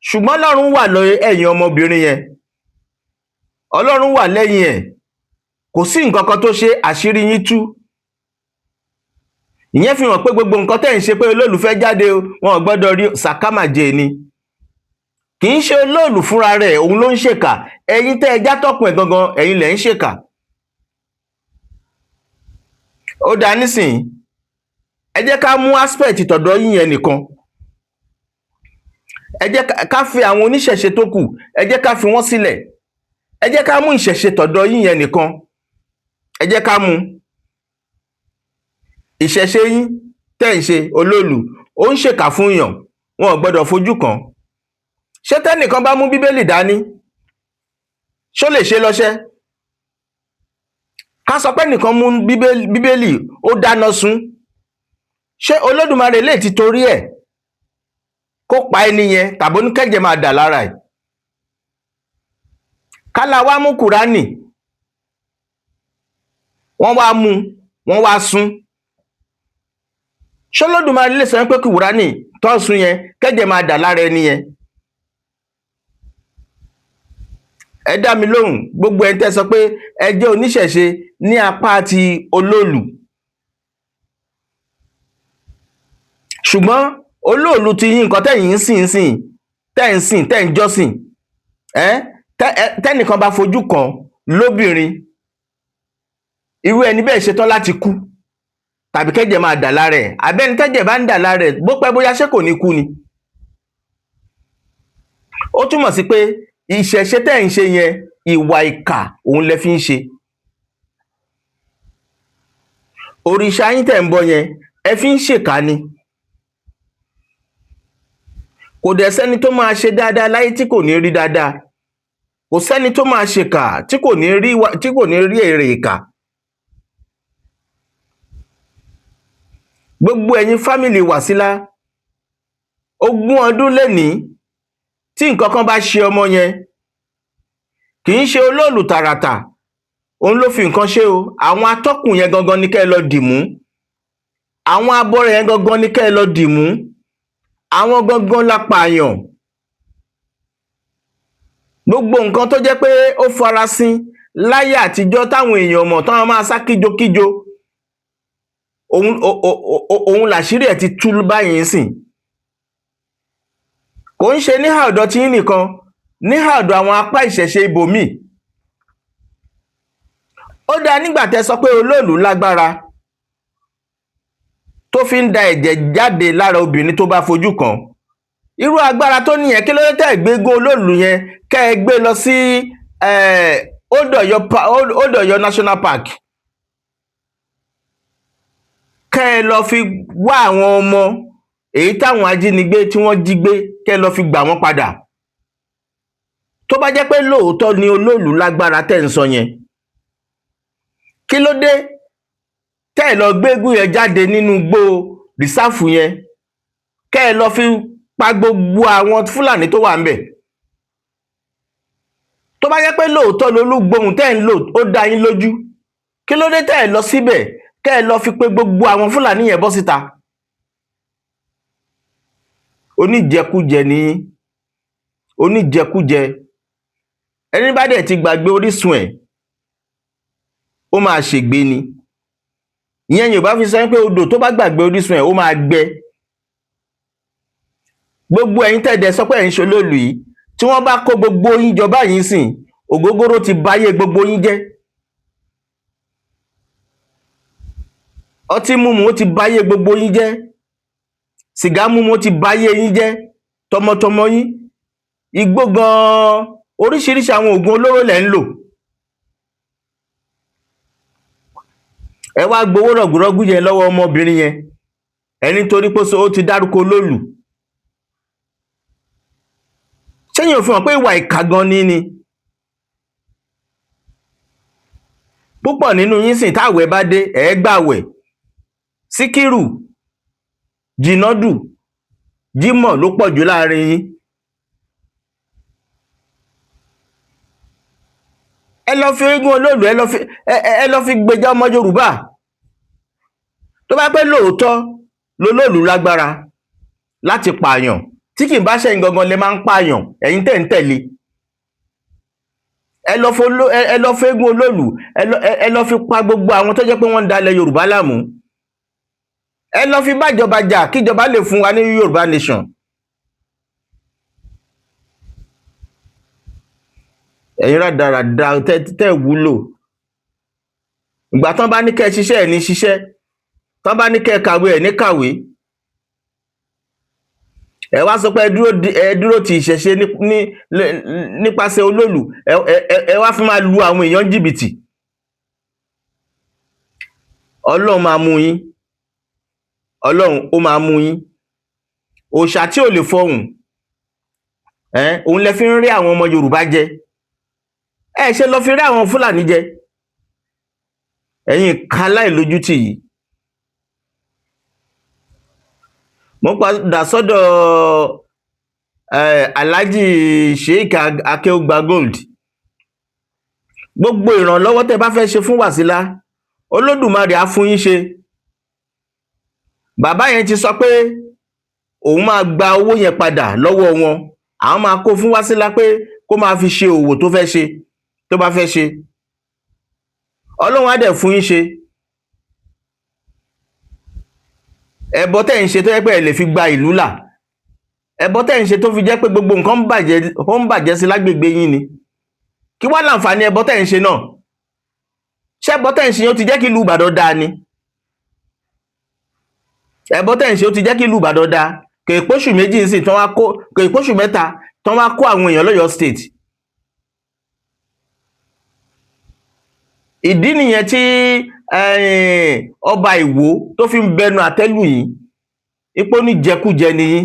Ṣùgbọ́n Ọlọ́run wà lẹ́yìn ọmọbìnrin yẹn, Ọlọ́run wà lẹ́yìn ẹ̀. Kò sí nǹkan kan tó ṣe, àṣírí yín tú. Ìyẹn fi hàn pé gbogbo nǹkan tẹ́ ń ṣe pé olóòlù fẹ́ jáde o, wọn ò gbọ́dọ̀ rí sàkámàjẹ ni. Kì í ṣe olóòlù fúnra rẹ̀ òun ló ń ṣèkà. Ẹ̀yin tẹ́ ẹ já tọkùn ẹ̀ gangan, ẹ̀yin lẹ̀ ń ṣèkà. Ó dáa nísìnyí, ẹ jẹ́ ká mú aspect tọ̀dọ̀ yín yẹn nìkan. Ẹ jẹ́ ká fi àwọn oníṣẹ̀ṣe tó kù, ẹ jẹ́ ká fi wọ́n sílẹ̀. Ẹ jẹ́ ká mú ìṣẹ̀ṣe tọ̀dọ̀ yín yẹn nìkan, ẹ jẹ́ ká mú ìṣẹ̀ṣe yín tẹ́ ń ṣe. Olóòlù ó ń ṣèkà fún yàn, wọn ò gbọ́dọ̀ fojú kàn. Ṣé tẹ́nìkan bá mú bíbélì dání, ṣó lè ṣe lọ́ṣẹ́? Ká sọ pé nìkan mú bíbélì, ó dáná sun, ṣé Olódùmarè lè ti torí ẹ̀ kó pa ẹni yẹn tàbí oníkẹ́jẹ̀ máa dà lára ẹ̀? Kálá wá mú Kùránì, wọ́n wá mú, wọ́n wá sun, ṣé Olódùmarè lè sọ pé Kùránì tó sun yẹn kẹ́jẹ̀ máa dà lára ẹni yẹn? Ẹ dá mi lóhùn, gbogbo ẹni tẹ́ sọ pé ẹ jẹ́ oníṣẹ̀ṣe ní apá ti olóòlù, ṣùgbọ́n olóòlù ti yín, nǹkan tẹ́yìn ń sìn sìn, tẹ́ ń sìn, tẹ́ ń jọ́sìn, tẹ́nìkan bá fojú kàn lóbìnrin, irú ẹni bẹ́ẹ̀ ṣetán láti kú tàbí kẹ́jẹ̀ máa dà lára ẹ̀. Àbẹ́ni tẹ́jẹ̀ bá ń dà lára ẹ̀, bó pẹ́ bóyá ṣé kò ní kú ni? Ó túmọ̀ sí pé ìṣẹ̀ṣe tẹ́ ń ṣe yẹn, ìwà ìkà òun lẹ fi ń ṣe. Òrìṣà yín tẹ́ ń bọ yẹn, ẹ fi ń ṣèkà ni. Kò dẹ̀ sẹ́ni tó máa ṣe dáadáa láyé tí kò ní rí dáadáa. Kò sẹ́ni tó máa ṣèkà tí kò ní rí tí kò ní rí èrè ìkà. Gbogbo ẹ̀yin fámìlì Wàsílà, ogún ọdún lénìí tí nǹkan kan bá ṣe ọmọ yẹn, kì í ṣe olóòlù tààràtà òun ló fi nǹkan ṣe o. Àwọn atọ́kùn yẹn gangan ni kẹ́ ẹ lọ dìmú, àwọn abọ́rẹ̀ yẹn gangan ni kẹ́ ẹ lọ dìmú, àwọn gangan la pààyàn. Gbogbo nǹkan tó jẹ́ pé ó farasin láyé àtijọ́ táwọn èèyàn mọ̀ táwọn máa sá kíjokíjo, òun làṣírí ẹ̀ ti tú báyìí sìn. Kò ń ṣe níhà ọ̀dọ̀ tí yín nìkan, níhà ọ̀dọ̀ àwọn apá ìṣẹ̀ṣe ibòmíì. Ó dáa, nígbà tẹ́ sọ pé olóòlù lágbára tó fi ń da ẹ̀jẹ̀ jáde lára obìnrin tó bá fojú kàn, irú agbára tó níyẹn, kí ló dé tẹ́ ẹ gbé gún olóòlù yẹn kẹ́ ẹ gbé lọ sí Old Ọ̀yọ́ National Park, kẹ́ ẹ lọ fi wá àwọn ọmọ èyí táwọn ajínigbé tí wọ́n jí gbé, kẹ́ ẹ lọ fi gbà wọ́n padà? Tó bá jẹ́ pé lóòótọ́ ni olóòlù lágbára tẹ́ ń sọ yẹn, kí ló dé tẹ́ ẹ lọ gbégún yẹn jáde nínú igbó rìsáàfù yẹn, kẹ́ ẹ lọ fi pa gbogbo àwọn Fúlàní tó wà ńbẹ̀? Tó bá jẹ́ pé lóòótọ́ lolúgbóhùn tẹ́ ń lò ó dá yín lójú, kí ló dé tẹ́ ẹ lọ síbẹ̀ kẹ́ ẹ lọ fi pé gbogbo àwọn Fúlàní yẹn bọ́ síta? Oníjẹkújẹ ni yín, oníjẹkújẹ. Ẹni bá dẹ̀ ti gbàgbé orísun ẹ̀, ó máa ṣègbé ni. Ìyẹn Yorùbá fi sọ pé odò tó bá gbàgbé orísun ẹ̀, ó máa gbẹ. Gbogbo ẹ̀yin tẹ́ẹ̀dẹ̀ sọ pé ẹ̀ ń ṣe olóòlù yìí, tí wọ́n bá kó gbogbo yín jọ báyìí sìn, ògógóró ti báyé gbogbo yín jẹ́. Ọtí mímu ó ti báyé gbogbo yín jẹ́. Sìgá mímu ó ti báyé yín jẹ́ tọmọtọmọ yín. Igbó gan-an Oríṣiríṣi àwọn oògùn olóró lẹ̀ ń lò. Ẹ wá gbowó rọ̀gùrọ̀gù yẹn lọ́wọ́ ọmọbìnrin yẹn, ẹ nítorí pé ó ti dárúkọ olóòlù. Ṣẹ́yìn ò fi hàn pé ìwà ìkà gan ni ni? Púpọ̀ nínú yín sìn, táwẹ̀ bá dé, ẹ gbàwẹ̀. Síkírù, Jìnàdù, Jímọ̀ ló pọ̀ jù láàrin yín. Ẹ lọ fi eégún olóòlù, ẹ lọ fi gbèjà ọmọ Yorùbá. Tó bá pẹ́ lóòótọ́ lolóòlù lágbára láti pààyàn, tí kì í bá ṣẹ̀yìn gangan lè máa ń pààyàn, ẹ̀yin tẹ̀ ń tẹ̀lé. Ẹ lọ fi eégún olóòlù, ẹ lọ fi pa gbogbo àwọn tó jẹ́ pé wọ́n ń dalẹ̀ Yorùbá láàmú. Ẹ lọ fi bájọba jà kíjọba lè fún wa ní Yorùbá nation. Ẹ̀yin rádaràda tẹ́ wúlò. Ìgbà tán bá ní kẹ́ ẹ ṣiṣẹ́, ẹ̀ ní ṣiṣẹ́. Tán bá ní kẹ́ ẹ kàwé, ẹ̀ ní kàwé. Ẹ wá sọ pé ẹ dúró ti ìṣẹ̀ṣe nípasẹ̀ olóòlù, ẹ wá fi máa lu àwọn èèyàn jìbìtì. Ọlọ́run máa mú yín. Ọlọ́run ó máa mú yín. Òòṣà tí ò lè fọhùn, òun lẹ fi ń rí àwọn ọmọ Yorùbá jẹ. Ẹ ṣe lọ fi rí àwọn Fúlàní jẹ. Ẹ̀yin ìka láìlójútì yìí. Mo padà sọ́dọ̀ Alhaji Sheikh Akeugba Gold. Gbogbo ìrànlọ́wọ́ tẹ́ bá fẹ́ ṣe fún Wàsílà, Olódùmarè á fún yín ṣe. Bàbá yẹn ti sọ pé òun máa gba owó yẹn padà lọ́wọ́ wọn. Àwọn máa kó fún Wàsílà pé kó máa fi ṣe òwò tó fẹ́ ṣe, tó bá fẹ́ ṣe. Ọlọ́run á dẹ̀ fún yín ṣe. Ẹbọ tẹ́ ń ṣe tó jẹ́ pé ẹ lè fi gba ìlú là. Ẹbọ tẹ́ ń ṣe tó fi jẹ́ pé gbogbo nǹkan ń bàjẹ́, ó ń bàjẹ́ sí lágbègbè yín ni. Kí wá láǹfààní ẹbọ tẹ́ ń ṣe náà? Ṣé ẹbọ tẹ́ ń ṣe yẹn ó ti jẹ́ kí ìlú Ìbàdàn dáa ni? Ẹbọ tẹ́ ń ṣe ó ti jẹ́ kí ìlú Ìbàdàn dáa. Kò ì póṣù méjì ń sìn tán wá kó, kò ì póṣù mẹ́ta tán wá kó àwọn èèyàn lọ́yọ̀ọ́ state. Ìdí nìyẹn tí ọba Ìwó tó fi ń bẹnu àtẹ́lù yín. Ipò oníjẹkújẹ ni yín.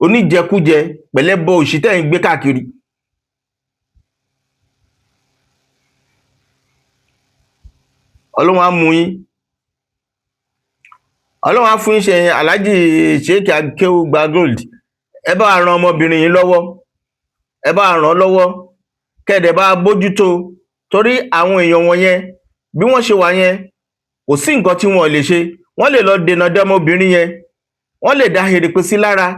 Oníjẹkújẹ pẹ̀lẹ́bọ òṣì tẹ́ ń gbé káàkiri. Ọlọ́run á mú yín. Ọlọ́run á fún yín ṣe. Alhaji Sheikh Akeugba Gold, ẹ bá ran ọmọbìnrin yìí lọ́wọ́. Ẹ bá ràn án lọ́wọ́. Kẹ́ẹ̀dẹ̀ bá bójútó, torí àwọn èèyàn wọn yẹn bí wọ́n ṣe wà yẹn, kò sí nǹkan tí wọ́n lè ṣe. Wọ́n lè lọ dènà dé ọmọbìnrin yẹn, wọ́n lè dá erèpé sí lára.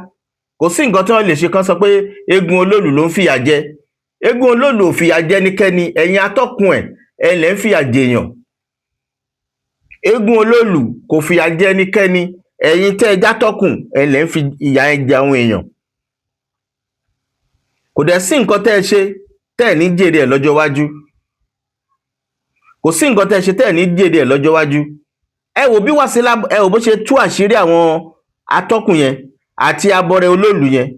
Kò sí nǹkan tí wọ́n lè ṣe kán sọ pé eégún olóòlù ló ń fìyà jẹ. Eégún olóòlù ò fìyà jẹ ẹnikẹ́ni, ẹ̀yin atọ́kùn ẹ̀ lẹ́ ń fìyà jèèyàn. Eégún olóòlù kò fìyà jẹ ẹnikẹ́ni, ẹ̀yin tẹ́ ẹ játọ́kùn ẹ̀ lẹ́ ń fi ìyà ẹ jẹ àwọn èèyàn. Kò dẹ̀ sí nǹkan tẹ́ ẹ ṣe tẹ́ ẹ̀ ní jèrè ẹ̀ lọ́jọ́ iwájú. Kò sí nǹkan tẹ́ ẹ ṣe tẹ́ ẹ̀ ní jèrè ẹ̀ lọ́jọ́ iwájú. Ẹ wò bí Wàsílà, ẹ wò bó ṣe tú àṣírí àwọn atọ́kùn yẹn àti abọrẹ olóòlù yẹn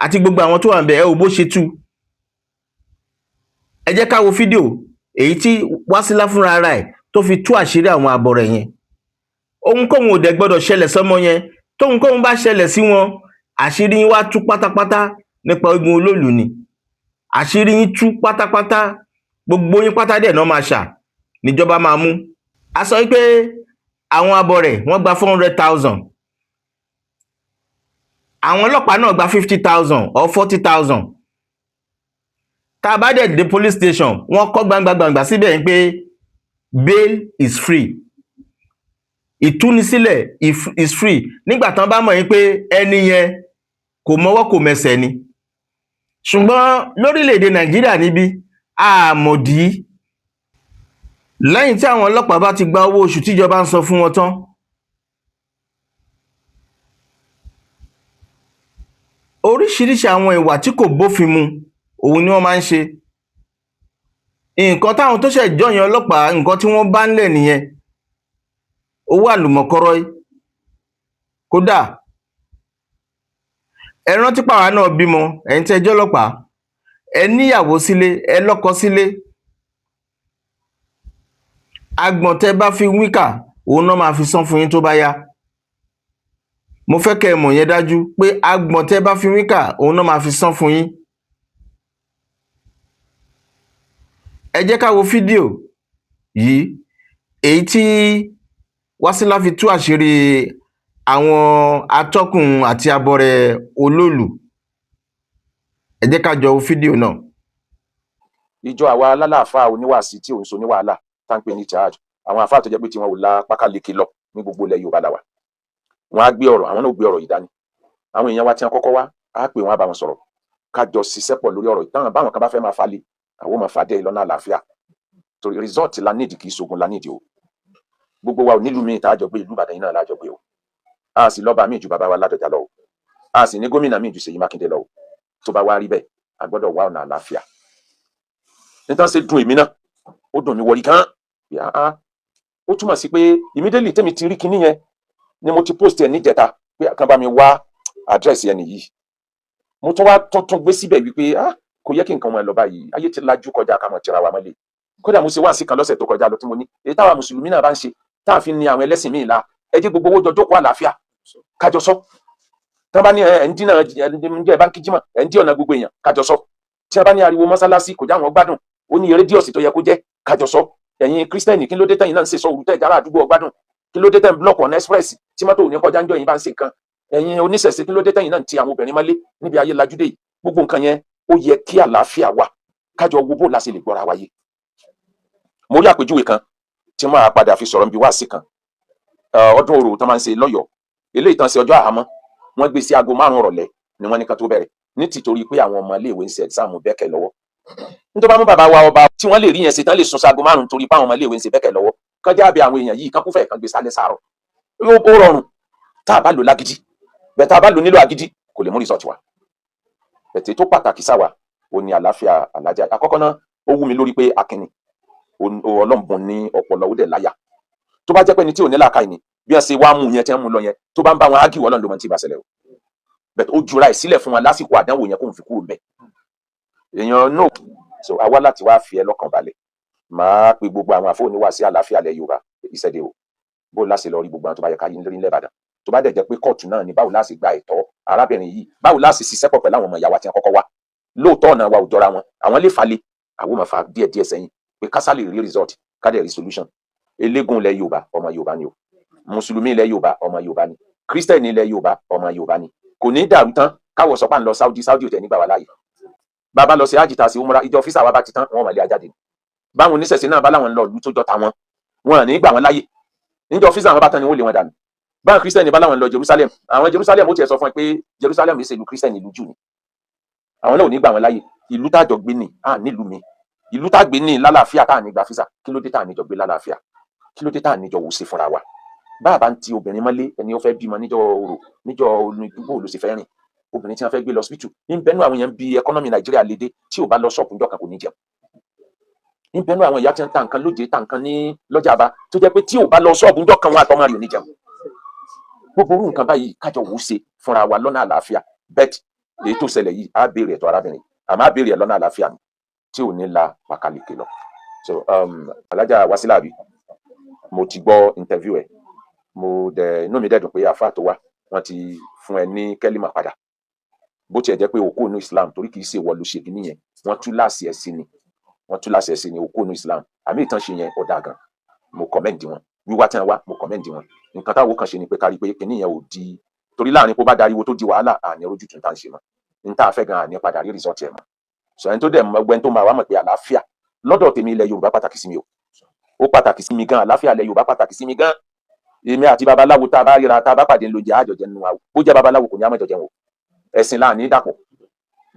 àti gbogbo àwọn tó wà níbẹ̀, ẹ wò bó ṣe tú. Ẹ jẹ́ ká wo fídíò èyí tí Wàsílà fúnra ara ẹ̀ tó fi tú àṣírí àwọn abọrẹ yẹn. Ohunkóhun ò dẹ̀ gbọ́dọ̀ ṣẹlẹ̀ sọ́mọ yẹn. Tóhunkóhun bá ṣẹlẹ̀ sí wọn, àṣírí yín wá tú pátápátá nípa eégún olóòlù ni. Àṣírí yín tú pátápátá, gbogbo yín pátá dẹ̀ náà máa ṣà níjọba máa mú. A sọ wípé àwọn abọrẹ̀ wọ́n gba 400,000. Àwọn ọlọ́pàá náà gba 50,000 or 40,000. Tá a bá dẹ̀ dé police station, wọ́n kọ́ gbangba gbangba síbẹ̀ pé bail is free. Ìtúnisílẹ̀ is free. Nígbà tán bá mọ̀ yín pé ẹni yẹn kò mọwọ́ kò mẹsẹ̀ ni. Ṣùgbọ́n lórílẹ̀-èdè Nàìjíríà níbí, àmọ̀dí. Lẹ́yìn tí àwọn ọlọ́pàá bá ti gba owó oṣù tíjọba ń san fún wọn tán, oríṣiríṣi àwọn ìwà tí kò bófin mu òun ni wọ́n máa ń ṣe. Nǹkan táwọn tó ṣẹ̀ jọyàn ọlọ́pàá, nǹkan tí wọ́n bá ń lẹ̀ nìyẹn. Owó àlùmọ̀kọ́rọ́ yìí. Kódà ẹ rántí pàwa náà bímọ, ẹ̀yin tí ẹ jẹ́ ọlọ́pàá, Ẹ níyàwó sílé, ẹ lọ́kọ sílé. Agbọ̀n tẹ́ bá fi wíkà, òun náà máa fi san fún yín tó bá yá. Mo fẹ́ kẹ́ ẹ mọ̀ yẹn dájú pé agbọ̀n tẹ́ bá fi wíkà, òun náà máa fi san fún yín. Ẹ jẹ́ ká wo fídíò yìí, èyí tí Wásílà fi tú àṣírí àwọn atọ́kùn àti abọrẹ̀ olóòlù. Ẹ jẹ́ ká jọ wo fídíò náà.
Ìjọ àwa alálàáfáà oníwàásí tí òun so ní wàhálà tá ń pè ní charge, àwọn àfáà tó jẹ́ pé tiwọn ò la pákáleke lọ ní gbogbo ilẹ̀ Yorùbá la wà. Wọn á gbé ọ̀rọ̀, àwọn náà gbé ọ̀rọ̀ yìí dání. Àwọn èèyàn wa tí wọn kọ́kọ́ wá á pè wọn, á bá wọn sọ̀rọ̀, ká jọ ṣiṣẹ́ pọ̀ lórí ọ̀rọ̀ yìí. Táwọn báwọn kan bá fẹ́ máa falẹ̀, àwọn ò máa fà dé lọ́nà àlàáfíà, torí result la nídìí, kì í ṣogun la nídìí o. Gbogbo wa ò nílùú míì tá a jọ gbé, ìlú Ìbàdàn yìí náà la jọ gbé o. A sì lọ́ba míì ju bàbá wa Ládọjà lọ o, a sì ní gómìnà míì ju Ṣèyí Mákindé lọ o. Tó bá wá rí bẹ́ẹ̀, a gbọ́dọ̀ wá ọ̀nà àlàáfíà. Nítorí ṣe dùn èmi náà, ó dùn mí wọrí gan. Ó túmọ̀ sí pé immediately tèmi ti rí kinní yẹn ni mo ti post ẹ̀ níjẹta pé kàn bá mi wá àdírẹ́sì ẹni yìí. Mo tún wá tuntun gbé síbẹ̀ wípé, ah, kò yẹ kí nǹkan máa lọ báyìí. Ayé ti lajú kọjá ká mọ̀ tira wa mọ́lẹ̀. Kódà mo ṣe wáàsí kan lọ́sẹ̀ tó kọjá lọ tí mo ní èyí táwa mùsùlùmí náà bá ń ṣe tá a fi ní àwọn ẹlẹ́sìn míì la, ẹ jẹ́ gbogbo owó jọ jókòó àlàáfíà, kájọ sọ. Tí wọ́n bá ní ẹ̀ ń dínà ẹ̀ ń jẹ́ báńkì jímọ̀, ẹ̀ ń dí ọ̀nà gbogbo èèyàn, kájọ sọ. Tí wọ́n bá ní ariwo mọ́sálásí kò já wọn gbádùn, ó ní rédíòsì tó yẹ kó jẹ́, kájọ sọ. Ẹ̀yin kírísítẹ́nì, kí ló dé tẹ̀yin náà ń ṣe sọ òru tẹ̀ jára àdúgbò ọgbádùn? Kí ló dé tẹ̀ ń block ọ̀nà express tí mọ́tò ò ní kọjá ń jọ yín bá ń ṣe nǹkan? Ẹ̀yin oníṣẹ̀ṣe, kí ló dé tẹ̀yin náà ń ti àwọn obìnrin mọ́lé níbi ayé lajúdé yìí? Gbogbo nǹkan yẹn, ó yẹ kí àlàáfíà wà, kájọ wo bó la ṣe lè gbọ́ra wáyé. Mo rí àpèjúwe kan tí máa padà fi sọ̀rọ̀ níbi wáàsí kan. Ọdún orò tó máa ń ṣe lọ́yọ̀ọ́, eléyìí tán ṣe ọjọ́ àhámọ́, wọ́n gbé sí aago 5 ìrọ̀lẹ́ ni wọ́n ní ká tó bẹ̀rẹ̀, ní tìtorí pé àwọn ọmọ iléèwé ń ṣe exam bẹ́kẹ̀ lọ́wọ́. Nítorí bá mú bàbá wa ọba tí wọ́n lè rí yẹn ṣe tán, lè sún sago 5 torí pé àwọn ọmọ iléèwé ń ṣe bẹ́kẹ̀ lọ́wọ́, kán jábẹ àwọn èèyàn yìí kán kúfẹ̀ kán gbé sálẹ̀ sàárọ̀. Ó rọrùn tá a bá lò lágídí bẹ́ẹ̀. Tá a bá lò nílò agídí, kò lè mú result wá. Bẹ̀tẹ̀ tó pàtàkì sáwà ó ní àlàáfíà alájà. Àkọ́kọ́ náà, ó wú mi lórí pé akínni ọlọ́mbùn ní ọpọlọ, ó dẹ̀ láyà. Tó bá jẹ́ pé ẹni tí ò ní làákàyè ni, bí wọ́n ṣe wá mú yẹn tí wọ́n mú lọ yẹn, tó bá ń bá wọn ágì, Ọlọ́run ló mọ tí ì bá ṣẹlẹ̀ o. Bẹ̀tẹ̀ ó jura ẹ̀ sílẹ̀ fún wọn lásìkò àdánwò yẹn kó n fi kúrò ńbẹ̀. Èèyàn náà so àwa láti wá fi ẹ lọ́kàn balẹ̀. Máa pe gbogbo àwọn àfọwọ́níwá sí àlàáfíà ilẹ̀ Yorùbá ìṣẹ̀dẹ̀ o, bó láṣẹ lọ rí gbogbo àwọn tó bá yẹ ká yí nílẹ̀ Ìbàdàn. Tó bá dẹ̀ jẹ́ pé kóòtù náà ni, báwo láṣẹ gba ẹ̀tọ́ arábìnrin yìí? Báwo láṣẹ ṣiṣẹ́ pọ̀ pẹ̀lú àwọn ọmọ ìyá wa tí wọ́n kọ́kọ́ wá? Lóòótọ́ ọ̀nà wa ò jọra wọn, àwọn lè falẹ̀, àwọn máa fa díẹ̀ díẹ̀ sẹ́yìn pé kásá lè rí result, ká dẹ̀ rí solution. Eléégún ilẹ̀ Yorùbá, ọmọ Yorùbá ni o. Mùsùlùmí ilẹ̀ Yorùbá, ọmọ Yorùbá ni. Kírísítẹ̀nì ilẹ̀ Yorùbá, ọmọ Yorùbá ni. Kò ní dàrú tán káwọ̀ sọ pé à ń lọ Saudi. Saudi ò tẹ̀ nígbà wá láàyè. Bàbá lọ sí àjìtà sí umra, ìjọ físà wa bá ti tán, wọn mọ̀lẹ́ ajáde. Báwọn oníṣẹ̀ṣe náà bá láwọn ń lọ ìlú tó jọ tàwọn, wọn à ní gbà wọn láàyè. Níjọ físà wọn bá tán ni wọn lé wọn dànù. Báwọn kírísítẹ̀nì bá láwọn ń lọ Jerusalem, àwọn Jerusalem ó tiẹ̀ sọ fún ẹ pé Jerusalem yìí ṣe ìlú kírísítẹ̀nì, ìlú jù ni, àwọn náà ò ní gbà wọn láàyè. Ìlú tájọ gbé ní à nílùú mi, ìlú tá gbé ní lálàáfíà tá à ní gba físà, kí ló dé tá à ní jọ gbé lálàáfíà? Kí ló dé tá à ní jọ wò ṣe fúnra wa? Bá a bá ń ti obìnrin mọ́lé, ẹni ó fẹ́ bímọ níjọ́ orò, níjọ́ olùdúgbò ló sì fẹ́ rìn, obìnrin tí wọ́n fẹ́ gbé lọ hospital ní bẹ́nu. Àwọn èèyàn bí economy Nàìjíríà lédè, tí ò bá lọ ṣọ́ọ̀pù níjọ́ kan, kò ní jẹun. Ní bẹ́nu àwọn ìyá tí wọ́n ta nǹkan lóde, ta nǹkan ní lọ́jà bá, tó jẹ́ pé tí ò bá lọ ṣọ́ọ̀bù níjọ́ kan, wọn àtọmọ rẹ̀ ò ní jẹun. Gbogbo orú nǹkan báyìí, kájọ wò ó ṣe fúnra wa lọ́nà àlàáfíà. Bẹ́ẹ̀ èyí tó ṣẹlẹ̀ yìí, á béèrè ẹ̀tọ́ arábìnrin, àmọ́ á béèrè ẹ̀ lọ́nà àlàáfíà ni tí ò ní la pàkàlìkè lọ. So Alájà Wasila, àbí mo ti gbọ́ interview ẹ̀, mo dẹ̀ inú mi dẹ̀ dùn pé àáfàá tó wá, wọ́n ti fún ẹ ní kẹ́límà padà, bó tiẹ̀ jẹ́ pé òkú inú Islam, torí kì í ṣe ìwọ ló ṣe kínní yẹn, wọ́n tú láàsì ẹ̀ sí ni, wọ́n tú láàsì ẹ̀ sí ni. Òkú inú Islam, àmì ìtàn ṣe yẹn ọ̀dà gan. Mo commend wọn. Wíwá tí wọn wá, mo commend wọn. Nǹkan táwọn kan ṣe ni pé kárí pé kínní yẹn ò di, torí láàrin kó bá dariwo tó di wàhálà, àní rójú tún tá à ń ṣe mọ́ ní tá a fẹ́ gan, àní padà rí result ẹ̀ mọ́. Sọ ẹni tó dẹ̀ mọ ẹgbẹ́ tó máa wá mọ̀ pé àlàáfíà lọ́dọ̀ tèmi, ilẹ̀ Yorùbá pàtàkì sí mi o, ó pàtàkì sí mi gan. Àlàáfíà ilẹ̀ Yorùbá pàtàkì sí mi gan. Èmi àti babaláwo, tá a bá ríra, tá a bá pàdé ńlọjẹ àjọjẹ nínú wa, bó jẹ́ babaláwo, kò ní àmọ́jọjẹ wọn o. Ẹ̀sìn láàní dàpọ̀.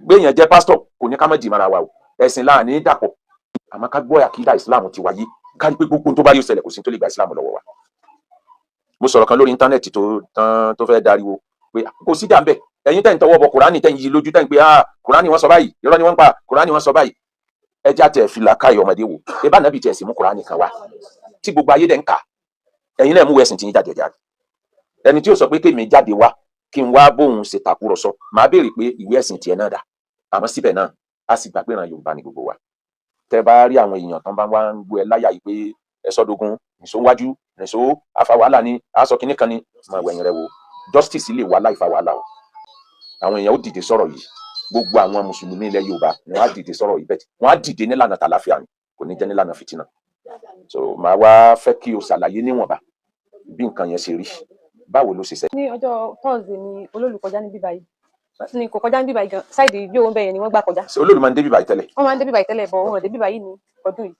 Gbéyàn jẹ́ pásítọ̀, kò ní ká má dì mara wa o. Ẹ̀sìn láàní dàpọ̀, àmọ́ ká gbọ́ àkídà ìsìláàmù ti wáyé, ká rí pé gbogbo tó bá yóò ṣẹlẹ̀, kò sí tó lè gba ìsìláàmù lọ́wọ́ wa. Mo sọ̀rọ̀ kan lórí íńtánẹ́ẹ̀tì tó tán tó fẹ́ dariwo pé kò sí jà ń bẹ̀. Ẹ̀yin tẹ̀ ń tọwọ́ bọ Kùránì, tẹ̀ ń yí lójú, tẹ̀ ń pé, ah, Kùránì wọ́n sọ báyìí, irọ́ ni wọ́n ń pa, Kùránì wọ́n sọ báyìí. Ẹ já tẹ̀ fìlà káyọ̀ ọmọdé wò ẹ bá nàbì tẹ̀ sí mú Kùránì kan wá tí gbogbo ayé dẹ̀ ń kà. Ẹ̀yin náà mú ẹ̀sìn tí yín jáde jáde. Ẹni tí ó sọ pé kémi jáde wá kí n wá bóun ṣe tàkúrọ̀sọ, màá béèrè pé ìwé ẹ̀sìn tiẹ̀ náà dà? Àmọ́ síbẹ̀ náà A sì gbà pé ìran Yorùbá ni gbogbo wa. Tẹ bá rí àwọn èèyàn tán bá wá ń gbọ́ ẹ láyà yìí pé ẹ sọdógún nìṣó wájú nìṣó afa wàhálà ni aṣọ kìnnì kan ni, máa wẹ̀yìn rẹ wo. Justice lè wá láì fa wàhálà o. Àwọn èèyàn ó dìde sọ̀rọ̀ yìí. Gbogbo àwọn mùsùlùmí ilẹ̀ Yorùbá ni wọ́n á dìde sọ̀rọ̀ yìí, bẹ́ẹ̀ wọ́n á dìde nílànà tàlàfíà ni, kò ní jẹ́ nílànà fìtínà. So màá wá fẹ́ kí o ṣàlàyé níwọ̀nba bí nǹkan yẹn ṣe rí, báwo ló ṣe ṣẹlẹ̀.
Ní ọjọ́ Thursday ni olóòlù kọjá ní bíbá yìí, ni kò kọjá ní bíbá yìí gan, side ìgbé òun bẹ́ẹ̀ yẹn ni wọ́n gbà kọjá.
Ṣé olóòlù máa ń dé bíbá yìí tẹ́lẹ̀?
Wọ́n máa ń dé bíbá yìí tẹ́lẹ̀, bọ̀ wọn ò dé bíbá yìí ní ọdún yìí.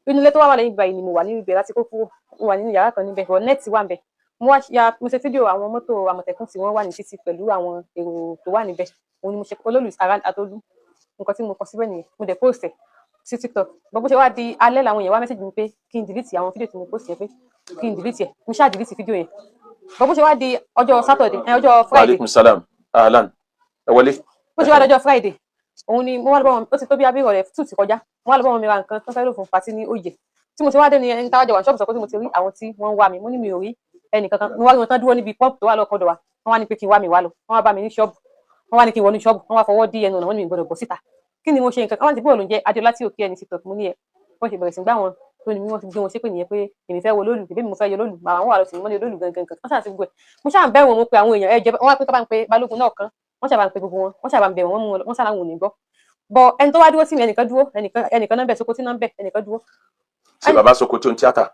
Inú ilé tó wà lẹ́yìn bíbá yìí ni mo wà ní ibẹ̀ láti kó kúrò. Mo wà nínú yàrá kan níbẹ̀, bọ̀ net wà níbẹ̀. Mo wá ya, mo ṣe fídíò àwọn mọ́tò Àmọ̀tẹ́kùn tí wọ́n wà ní títì pẹ̀lú àwọn èrò tó wà níbẹ̀. Òun ni mo ṣe olólù around Atolú. Nǹkan tí mo kọ síbẹ̀ nìyẹn. Mo dẹ̀ post ẹ̀ sí TikTok. Bọ́ bó ṣe wá di alẹ́ làwọn èèyàn wá message mi pé kí n delete àwọn fídíò tí mo post yẹn, pé kí n delete ẹ̀. Mo ṣáà delete fídíò yẹn. Bọ́ bó ṣe wá di ọjọ́ Saturday ẹ, ọjọ́ Friday.
Aleykum salam, ahlan, ẹ wọlé.
Bó ṣe wá dọjọ́ Friday, òun ni mo wá lọ bá wọn. Ó ti tó bí abirọ̀ rẹ̀ 2 ti kọjá. Mo wá lọ bá wọn mi ra nǹkan tó fẹ́ lò fún party ní òye. Tí mo ti wá dé ni ẹni táwọn jọ wà ṣọ́ọ̀bù sọ pé tí mo ti rí àwọn tí wọ́n ń wá mi. Mo ní mi ò rí ẹnì kankan. Mo wá rí wọn tán dúró níbi pump tó wà lọ́kọ̀dọ̀ wa. Wọ́n wá ní pé kí n wá mi wá lọ. Wọ́n wá bá mi ní ṣọ́ọ̀bù, wọ́n wá ní kí n wọnú ṣọ́ọ̀bù. Wọ́n wá fọwọ́ dí ẹnu ọ̀nà, wọ́n ní mi gbọ́dọ̀ bọ́ síta. Kí ni mo ṣe? Nǹkan kan wọ́n ti bóòlù jẹ́ Adéọlá tí òkè ẹni TikTok. Mo ní ẹ wọ́n ṣe bẹ̀rẹ̀ sí gbá wọn tó ní wọ́n ti gbé wọn ṣépè nìyẹn, pé èmi fẹ́ wo lóòlù, èmi mo fẹ́ yọ lóòlù, màá wọn wà lọ sí mọ́lẹ̀ lóòlù gangan kan. Wọ́n ṣàti gbogbo ẹ̀. Mo ṣáà ń bẹ̀ wọ́n, mo pe àwọn èèyàn ẹ jẹ́ wọ́n wá pé ká bá ń pe balógun náà kan. Wọ́n ṣàbà ń pe gbogbo wọn, wọ́n ṣàbà ń bẹ̀ wọ́n, mú wọn, wọ́n ṣàlàwọ̀n ò ní gbọ́. Bọ ẹni tó wá dúró sí mi, ẹnìkan dúró, ẹnìkan náà bẹ̀, Sokoti náà bẹ̀, ẹnìkan dúró.
Ṣé bàbá Sokoti ń tíátà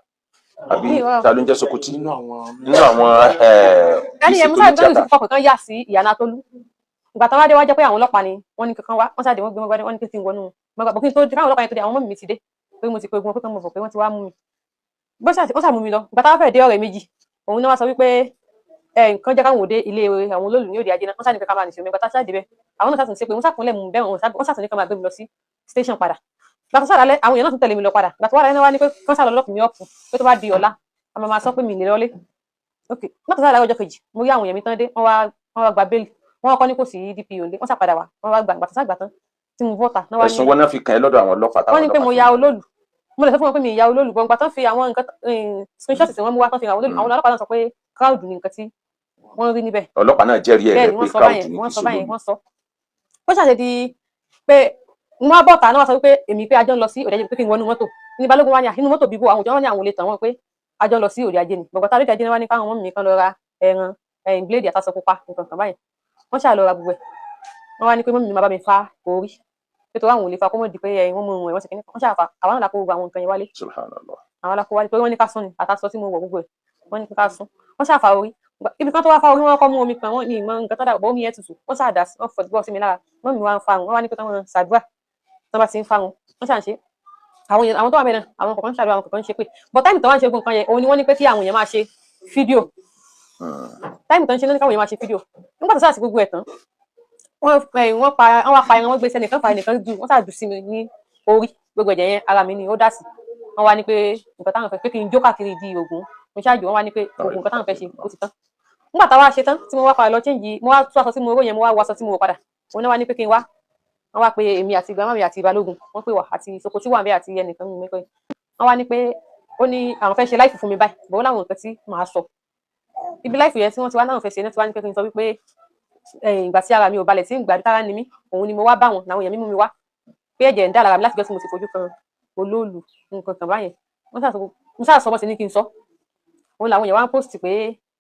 àbí?
Mi ò-
Ta ló ń jẹ́ Sokoti
Nínú àwọn
nínú àwọn
Ẹni yẹn
ìṣètò
musa
ní
gbẹ́rù
tíátà?
sí fọkàn kan yà sí ìyànà Tolú. Ìgbà tó wá dé, wá jẹ́ pé àwọn ọlọ́pàá ni wọ́n ní kankan wá. Wọ́n ṣàdé, wọ́n gbé wọn gbádé, wọ́n ní kí n ti wọnú mọ́gbà bọ̀ kí n tó dé, káwọn ọlọ́pàá yẹn tó dé, àwọn ọmọ mi ti dé, pé mo ti pe ogun wọn pé kán mọ̀ bọ̀, pé wọ́n ti wá mú mi. Bó ṣe wọ́n ṣàmú mi lọ. Ìgbà táwọn fẹ́ẹ̀ dé ọ̀rẹ́ méjì, òun náà wá sọ wípé ẹ nǹkan jẹ́ káwọn òde ilé àwọn olóòlù ní òde ajé náà. Wọ́n ṣàní kankan máa nìṣó mi. Ìgbà tá a ṣáà débẹ̀, àwọn náà ṣàtúnṣe pé wọ́n ṣàkúnlẹ̀ mú bẹ́ẹ̀, wọ́n ṣàtúnṣe kan máa gbé mi lọ sí station padà. Ìgbà tó ṣàlàyé, àwọn èèyàn náà tún tẹ̀lé mi lọ padà. Ìgbà tó wà láyé náà wá ní pé kán ṣàlọ́ lock mi up, pé tó bá di ọ̀la a máa sọ pé mi lè lọlé. Ok, mọ́tò sáà láwọn ọjọ́ kejì, mo rí àwọn èèyàn mi tán dé. Wọ́n wá gba béèlì. Wọ́n kọ́ ní kò sí DPO lé. Wọ́n ṣàpadà wá, wọ́n wá gbà. Ìgbà tó ṣàgbà tán tí mo bọ́ta náà wá ní
Ẹ̀sùn wọn náà fi kàn ẹ́ lọ́dọ̀ àwọn ọlọ́pàá táwọn
wọ́n ní pé mo
ọlọ́pàá
ya
fi-
olóòlù. Mo lè sọ fún wọn pé mi ya olóòlù gbọ̀ngbà tán fi àwọn nǹkan screenshot tí wọ́n mú wá tán fi àwọn olóòlù. Àwọn ọlọ́pàá náà sọ pé crowd ni nǹkan tí wọ́n rí níbẹ̀.
Ọlọ́pàá náà jẹ́rìí ẹ̀
Bẹ́ẹ̀
rẹ̀
ni
pé
wọ́n sọ
crowd
báyẹn.
ní
Wọ́n
kì í
sọ báyẹn.
ṣolóòlù.
Wọ́n sọ bó ṣàṣe di pé wọ́n á bọ̀tà náà, wọ́n sọ wípé èmi pé a jọ ń lọ sí òde ajé, pé kí n wọnú mọ́tò ní. Balógun wá ní inú mọ́tò bíbó àwọn òjò wọn ní àwọn ò lè tàn wọ́n, pé a jọ ń lọ sí òde ajé ni. Gbọ̀ngàn tá lóde ajé ni wọ́n ní káwọn ọmọ mi kan lọ ra ẹran ẹ̀yìn bíléèdì àtàṣọ pupa nǹkan kan báyẹn. Wọ́n ṣáà lọ ra gbogbo ẹ̀. Wọ́n wá ní pé mọ́mí mi máa bá mi fa orí, pé torí àwọn ò lè fa kó mọ̀ di pé ẹ̀yìn wọ́n mú un ẹ̀ wọ́n ṣe kíní kan. Wọ́n ṣáà fa, àwọn náà la kó gbogbo àwọn nǹkan yẹn wálé.
Subhanallah.
Àwọn alákó wálé pé wọ́n ní ká sún ni, àtàṣọ tí mo wọ̀ gbogbo ẹ̀, wọ́n ní ká sún. Wọ́n ṣáà fa orí. Ibi kan tó wá fa orí, wọn kọ́ mú omi kan, wọ́n ní ìmọ̀ nǹkan tó dà bọ́, omi yẹn tutù. Wọ́n ṣáà dà sí, wọ́n fọ sí mi lára. Mọ́mí wa ń fa wọn, wọ́n wá ní pé táwọn ṣàdúrà tán bá ti ń fa wọn, wọ́n ṣà ń ṣe. Àwọn èèyàn, àwọn tó wà mẹ́rin, àwọn kọ̀ọ̀kan ń ṣàdúrà, àwọn kọ̀ọ̀kan ń ṣe pé but time tó wá ń ṣe gbogbo nǹkan yẹn, òun ni wọ́n ní pé kí àwọn èèyàn máa ṣe fídíò. Time tó ń ṣe ló ní káwọn èèyàn máa ṣe fídíò. Nígbà tó sáà sí gbogbo ẹ̀ tán, wọ́n pa, wọ́n wá pa ẹran, wọ́n gbé sẹ́nìkan fa, ẹnìkan dù, wọ́n sáà dù sí mi ní orí. Gbogbo ẹ̀jẹ̀ yẹn, ara mi ni ó dà sí. Wọ́n wá ní pé nǹkan táwọn fẹ́, pé kí n jó káàkiri di ògùn. Mo ṣáàjò. Wọ́n wá ní pé ògùn nǹkan táwọn fẹ́ ṣe ó ti tán. Nígbà táwa ṣe tán tí mo wá padà lọ change, mo wá tú aṣọ tí mo ró yẹn, mo wá wọ aṣọ tí mo wọ̀ padà. Òun náà wá ní pé kí n wá. Wọ́n wá pé èmi àti grandma mi àti balógun, wọ́n pè wá àti Sokoti wà ń bẹ àti ẹnìkan mi pé wọ́n wá ní pé ó ní àwọn fẹ́ ṣe live fún mi báyìí bọ̀, ó láwọn nǹkan tí màá sọ ibi live yẹn tí wọ́n ti wá náà fẹ́ ṣe náà, tí wọ́n á ní pé kí n sọ wípé ìgbà tí ara mi ò balẹ̀, tí ìgbà tára ni mí, òun ni mo wá bá wọn làwọn èèyàn mímú mi wá, pé ẹ̀jẹ̀ ń dà lára mi láti jọ́ tí mo ti fojú kan olóòlù nǹkan kan báyẹn. Wọ́n ṣáà sọ bọ́ sí ní kí n sọ. Òun làwọn èèyàn wá ń post pé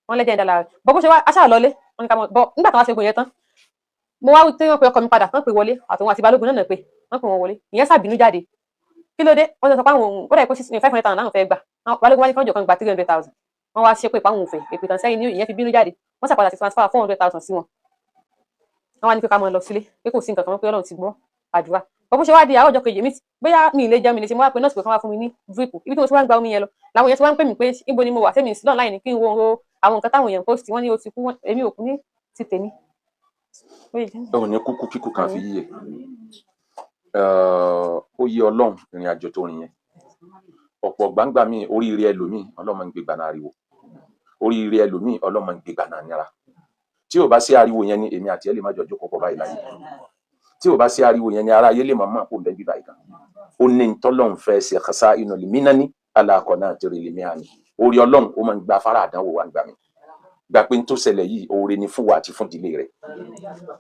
wọ́n lẹ́jẹ̀ ń dà lára bọ́. Bó ṣe wá aṣáà lọlé, wọ́n ní ká mọ̀ bọ́. Nígbà tí wọ́n ṣe gbogbo yẹn tán, mo wá tí wọ́n pe ọkọ mi padà tán, pé wọlé àtòun àti balógun náà pé wọ́n pè wọ́n wọlé. Ìyẹn ṣàbínú jáde. Kí ló dé? Wọ́n ti sọ pé àwọn òun ó dà pé 500,000 náà fẹ́ gbà. Balógun wá ní kánjọ kan gba 300,000. Wọ́n wá ṣépè páwọn òfin èpè tán sẹ́yìn ní ìyẹn fi bínú jáde. Wọ́n ṣàpadà ti transfer 400,000 sí wọn. Wọ́n wá ní pé ká máa lọ sílé, pé kò sí nǹkan kan, pé Ọlọ́run ti gbọ́ àdúrà. Bó ṣe wá di àárọ̀ ọjọ́ kejì mi, bóyá mi ì lè jẹun, mi lè ṣe, mo wá pe nọ́ọ̀sì pé kán wá fún mi ní drip. Ibi tí mo ti wá ń gba omi yẹn lọ làwọn èèyàn ti wá ń pè mí pé níbo ni mo wà, sẹ́mi sí online ní kí n wo àwọn nǹkan táwọn èèyàn post. Wọ́n ní o ti kú. Èmi ò kú ní ti tèmi.
Ò ní kúkú kíkú kan fi yíyẹ. Ó yé Ọlọ́run ìrìn àjò tó rìn yẹn. Ọ̀pọ̀ gbangba mi, oríire ẹlòmíì, Ọlọ́run máa ń gbé gbaná ariwo. Oríire ẹlòmíì, Ọlọ́run máa ń gbé gbaná nira. Tí ò bá sí ariwo yẹn ni, èmi àti ẹ lè má jọ jókòó pọ̀ báyìí láyé. Tí ò bá sí ariwo yẹn ni, ara ayé lè má mọ̀ kó bẹ́ẹ̀ bí báyìí kan. Ó ní ntọ́lọ́run fẹ́ ṣe xasa inú lè mí náà ní alákọ̀ náà tẹ̀rẹ̀ lè mí àná. Orí Ọlọ́run, ó máa ń gba afárá àdánwò wa ń gbà mí gbà pé n tó ṣẹlẹ̀ yìí, oore ni fún wa àti fún ìdílé rẹ̀,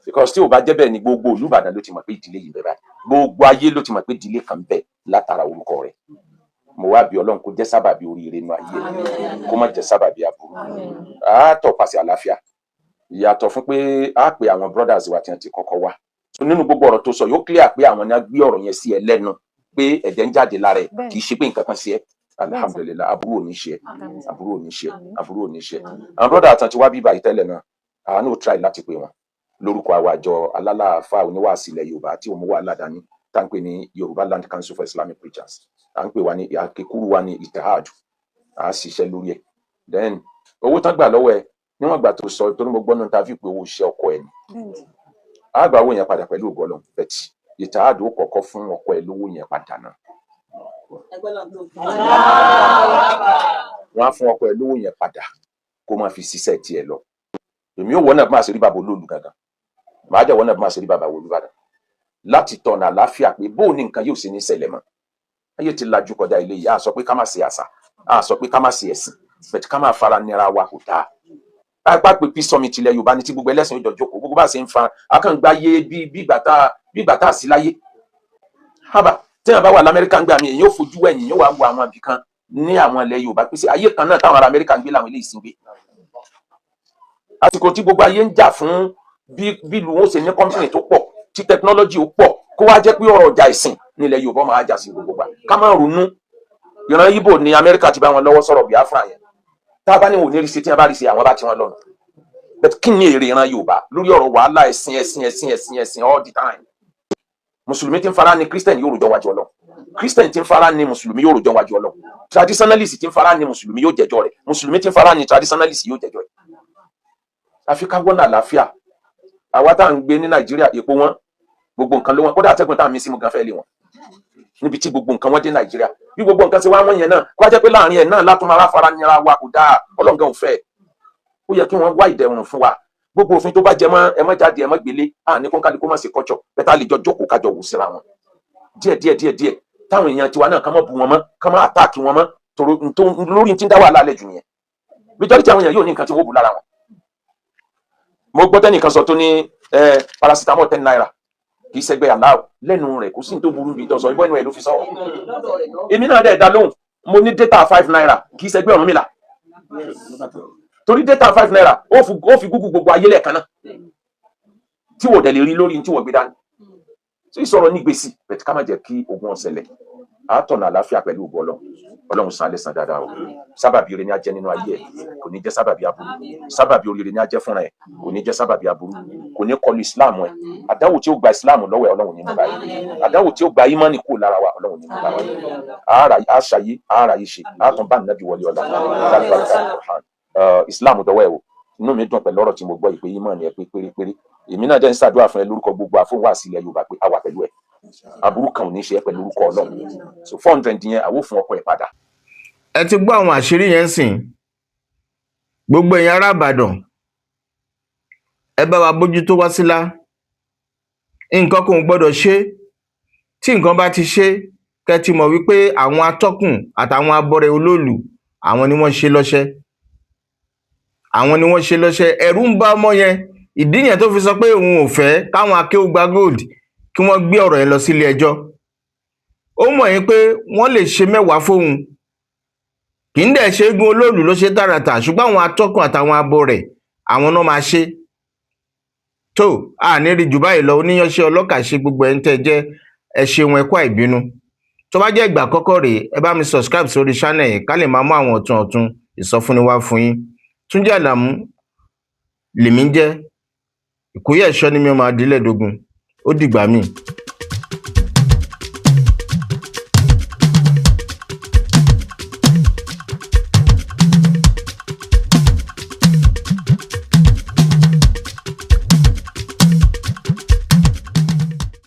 because tí ò bá jẹ́ bẹ́ẹ̀ ni, gbogbo Olúbàdàn ló ti mọ̀ pé ìdílé yìí bẹ́ẹ̀ báyìí. Gbogbo ayé ló ti mọ̀ pé ìdílé kan bẹ látara orúkọ rẹ̀. Mo wá bí Ọlọ́run kó jẹ́ sábàbí oríire inú ayé ẹ̀, kó má jẹ́ sábàbí aburú. A tọpasẹ̀ àlàáfíà, ìyàtọ̀ fún pé a pe àwọn brothers wa tí wọ́n ti kọ́kọ́ wá. So nínú gbogbo ọ̀rọ̀ tó sọ, yóò clear pé àwọn ni wọ́n gbé ọ̀rọ̀ yẹn sí ẹ lẹ́nu pé ẹ̀jẹ̀ ń jáde lára ẹ̀. Kì í ṣe pé nǹkan kan ṣe ẹ́. Alhamdulillahi, aburú ò ní ṣe ẹ́, aburú ò ní ṣe ẹ́, aburú ò ní ṣe ẹ́. Àwọn brother àtàn ti wá bíbá yìí tẹ́lẹ̀ náà, àwọn náà try láti pè wọ́n lórúkọ àwọn àjọ alálàáfáà oníwàásí ilẹ̀ Yorùbá tí òun wà ládàáni, tá à ń pè ní Yorùbá Land Council for Islamic Preachers, à ń pè wá ní àkékúrú wa ní Itihad. À á ṣiṣẹ́ lórí ẹ̀. Then owó tán gbà lọ́wọ́ ẹ, níwọ̀n ìgbà tó sọ, torí mo gbọ́ nínú interview pé owó iṣẹ́ ọkọ ẹ̀ ni, á gba owó yẹn padà pẹ̀lú ògo Ọlọ́run. But Itihad ó kọ́kọ́ fún ọkọ ẹ̀ lówó yẹn padà náà. Wọ́n á fún ọkọ ẹ̀ lówó yẹn padà kó máa fi ṣiṣẹ́ tiẹ̀ lọ. Èmi ò wọ́n náà bí máa ṣe rí bàbá olóòlù gangan, màá jẹ́ wọ́n náà bí máa ṣe rí bàbá Olúbàdàn láti tọ̀nà àlàáfíà pé bóò ní nǹkan yóò ṣe ní ṣẹlẹ̀ mọ́. Ayé ti lajú kọjá ilé yìí. A sọ pé ká má ṣe àṣà, a sọ pé ká má ṣe ẹ̀sìn, bẹ̀tẹ̀ ká má fara nira wa kò dáa. Apá pé peace summit ilẹ̀ Yorùbá ní tí gbogbo ẹlẹ́sìn ó jọ jókòó, gbogbo bá ṣe ń fa akàngbá yé bí bí ìgbà tá a sí láyé. Hábà, téèyàn bá wà lamẹ́ríkà ń gbà mí, èyàn ò fojú ẹ̀yìn, yóò wá wo àwọn ibì kan ní àwọn ilẹ̀ Yorùbá pé sí ayé kan náà táwọn ará Amẹ́ríkà ń gbé làwọn eléyìí sì ń gbé. Àsìkò tí gbogbo ayé ń jà fún bí ìlú wọn ó ṣe ní company tó pọ̀, tí technology ó pọ̀, kó wá jẹ́ pé ọ̀rọ̀ ọjà ìsìn nílẹ̀ Yorùbá máa jà sí gbogbo gbà. Ká má ronú ìran Ìgbò ní Amẹ́ríkà ti bá wọn lọ́wọ́ sọ̀rọ̀ Biafra yẹn, tá a bá ní wò ní rí ṣe, tí wọn bá rí ṣe, àwọn bá ti wọn lọ́nà. But kí ni èrè ìran Yorùbá lórí ọ̀rọ̀ wàhálà ẹ̀sìn, ẹ̀sìn, ẹ̀sìn, ẹ̀sìn, ẹ̀sìn all the time? Mùsùlùmí tí ń fara ní Christian yóò rojọ́ wájú Ọlọ́run, Christian tí ń fara ní mùsùlùmí yóò rojọ́ wájú Ọlọ́run, traditionalist tí ń fara ní mùsùlùmí yóò jẹ́jọ́ rẹ̀, mùsùlùmí tí ń fara ní traditionalist yóò jẹ́jọ́ rẹ̀. Àfi ká wọ́nà àlàáfíà. Àwa tá à ń gbé ní Nàìjíríà, èpo wọn, gbogbo nǹkan ló wọn, kódà atẹ́gùn tá à ń mí sí mu gan fẹ́ lé wọn níbi tí gbogbo nǹkan wọn dé Nàìjíríà. Bí gbogbo nǹkan ṣe wá wọ́n yẹn náà, kó wá jẹ́ pé láàrin ẹ̀ náà látún máa fara nira wa, kò dáa. Ọlọ́run gan ò fẹ́. Ó yẹ kí wọ́n wá ìdẹ̀rùn fún wa. Gbogbo òfin tó bá jẹ mọ́ ẹ má jáde, ẹ má gbélé, à ní kó kálukú má ṣe kọ́tsọ̀ bẹ́ẹ̀, tá a lè jọ jókòó kájọ wò síra wọn díẹ̀ díẹ̀ díẹ̀ díẹ̀, táwọn èèyàn tiwa náà ká má bu wọn mọ́, ká má attack wọn mọ́, lórí tí ń dá wàhálà lẹ̀ jù nìyẹn. Majority àwọn èèyàn yóò ní nǹkan tí wọ́n bù lára wọn. Mo gbọ́ tẹ́nìkan sọ tó ní paracetamol ₦10 kì í ṣẹgbẹ́ aláwọ̀ lẹ́nu rẹ̀. Kò sí ní tó burú bí tó sọ ìbọn ẹnu ẹ̀ ló fi sọ. Èmi náà dẹ̀ dá lóhùn, mo ní data ₦5 kì í ṣẹgbẹ́ Ọ̀rúnmìlà, torí data ₦5 ó fi gúgú gbogbo ayé lẹ́ẹ̀kan náà tí wò dẹ̀ lè rí lórí tí wọ́n gbé dání tí ìsọ̀rọ̀ ní gbèsè. Bẹ̀tí ká má jẹ́ kí ogun ọ̀sẹ̀lẹ̀. Àtọ̀nà àlàáfíà pẹ̀lú ògo Ọlọ́run. Ọlọ́run san alẹ́ san dáadáa o. Sábàbí ire ni á jẹ́ nínú ayé ẹ̀, kò ní jẹ́ sábàbí aburú. Sábàbí oríire ni á jẹ́ fúnra ẹ̀, kò ní jẹ́ sábàbí aburú, kò ní kọlu Islam ẹ̀. Àdánwò tí ó gba Islam lọ́wọ́ ẹ̀, Ọlọ́run ní mú báyìí. Àdánwò tí ó gba ìmánì kúrò lára wa, Ọlọ́run ní mú báyìí. Àṣàyé àárà yìí ṣe àtún bá nàbí wọlé ọlá Islam dọwọ́ ẹ̀ o. Inú mi dùn pẹ̀lú ọ̀rọ̀ tí mo gbọ́ ìpè ìmánì ẹ̀ pé pérépéré. Èmi náà jẹ́ ń ṣàdúrà fún ẹ lórúkọ gbogbo àfọwọ́ ilẹ̀ Yorùbá pé a wà pẹ̀lú ẹ, aburú kan ò ní ṣe é pẹ̀lú orúkọ Ọlọ́run. So 400 yẹn, àwọ̀ fún ọkọ ẹ̀ padà.
Ẹ ti gbọ́ àwọn àṣírí yẹn sìn. Gbogbo èèyàn ará Ìbàdàn, ẹ bá wa bójútó Wásílà. Nǹkan kò gbọ́dọ̀ ṣe. Tí nǹkan bá ti ṣe, kẹ́ ti mọ̀ wípé àwọn atọ́kùn àtàwọn abọrẹ̀ olóòlù, àwọn ni wọ́n ṣe lọ́ṣẹ́, àwọn ni wọ́n ṣe lọ́ṣẹ́. Ẹ̀rù ń bá ọmọ yẹn. Ìdí yẹn tó fi sọ pé òun ò fẹ́ káwọn Akéwùgbà Gold kí wọ́n gbé ọ̀rọ̀ yẹn lọ sílé ẹjọ́. Ó mọ̀ yín pé wọ́n lè ṣe mẹ́wàá fóun, kì í dẹ̀ ṣe eégún olóòlù ló ṣe tààràtà, ṣùgbọ́n àwọn atọ́kùn àtàwọn abọrẹ̀, àwọn náà máa ṣe. Tó a ní rí jù báyìí lọ. Oníyanṣẹ́ ọlọ́kà ṣe gbogbo ẹ̀ ń tẹ́ jẹ́. Ẹ ṣeun, ẹ kú àìbínú. Tó bá jẹ́ ìgbà àkọ́kọ́ rèé, ẹ bá mi subscribe sórí channel yìí ká lè máa mú àwọn ọ̀tun ọ̀tun ìsọfúnni wá fún yín. Túnjí Àlàmú lèmi ń jẹ́. Ìkóyè ẹ̀ṣọ́ ni mi, ọmọ adílẹ̀dógún. Ó dìgbà míì.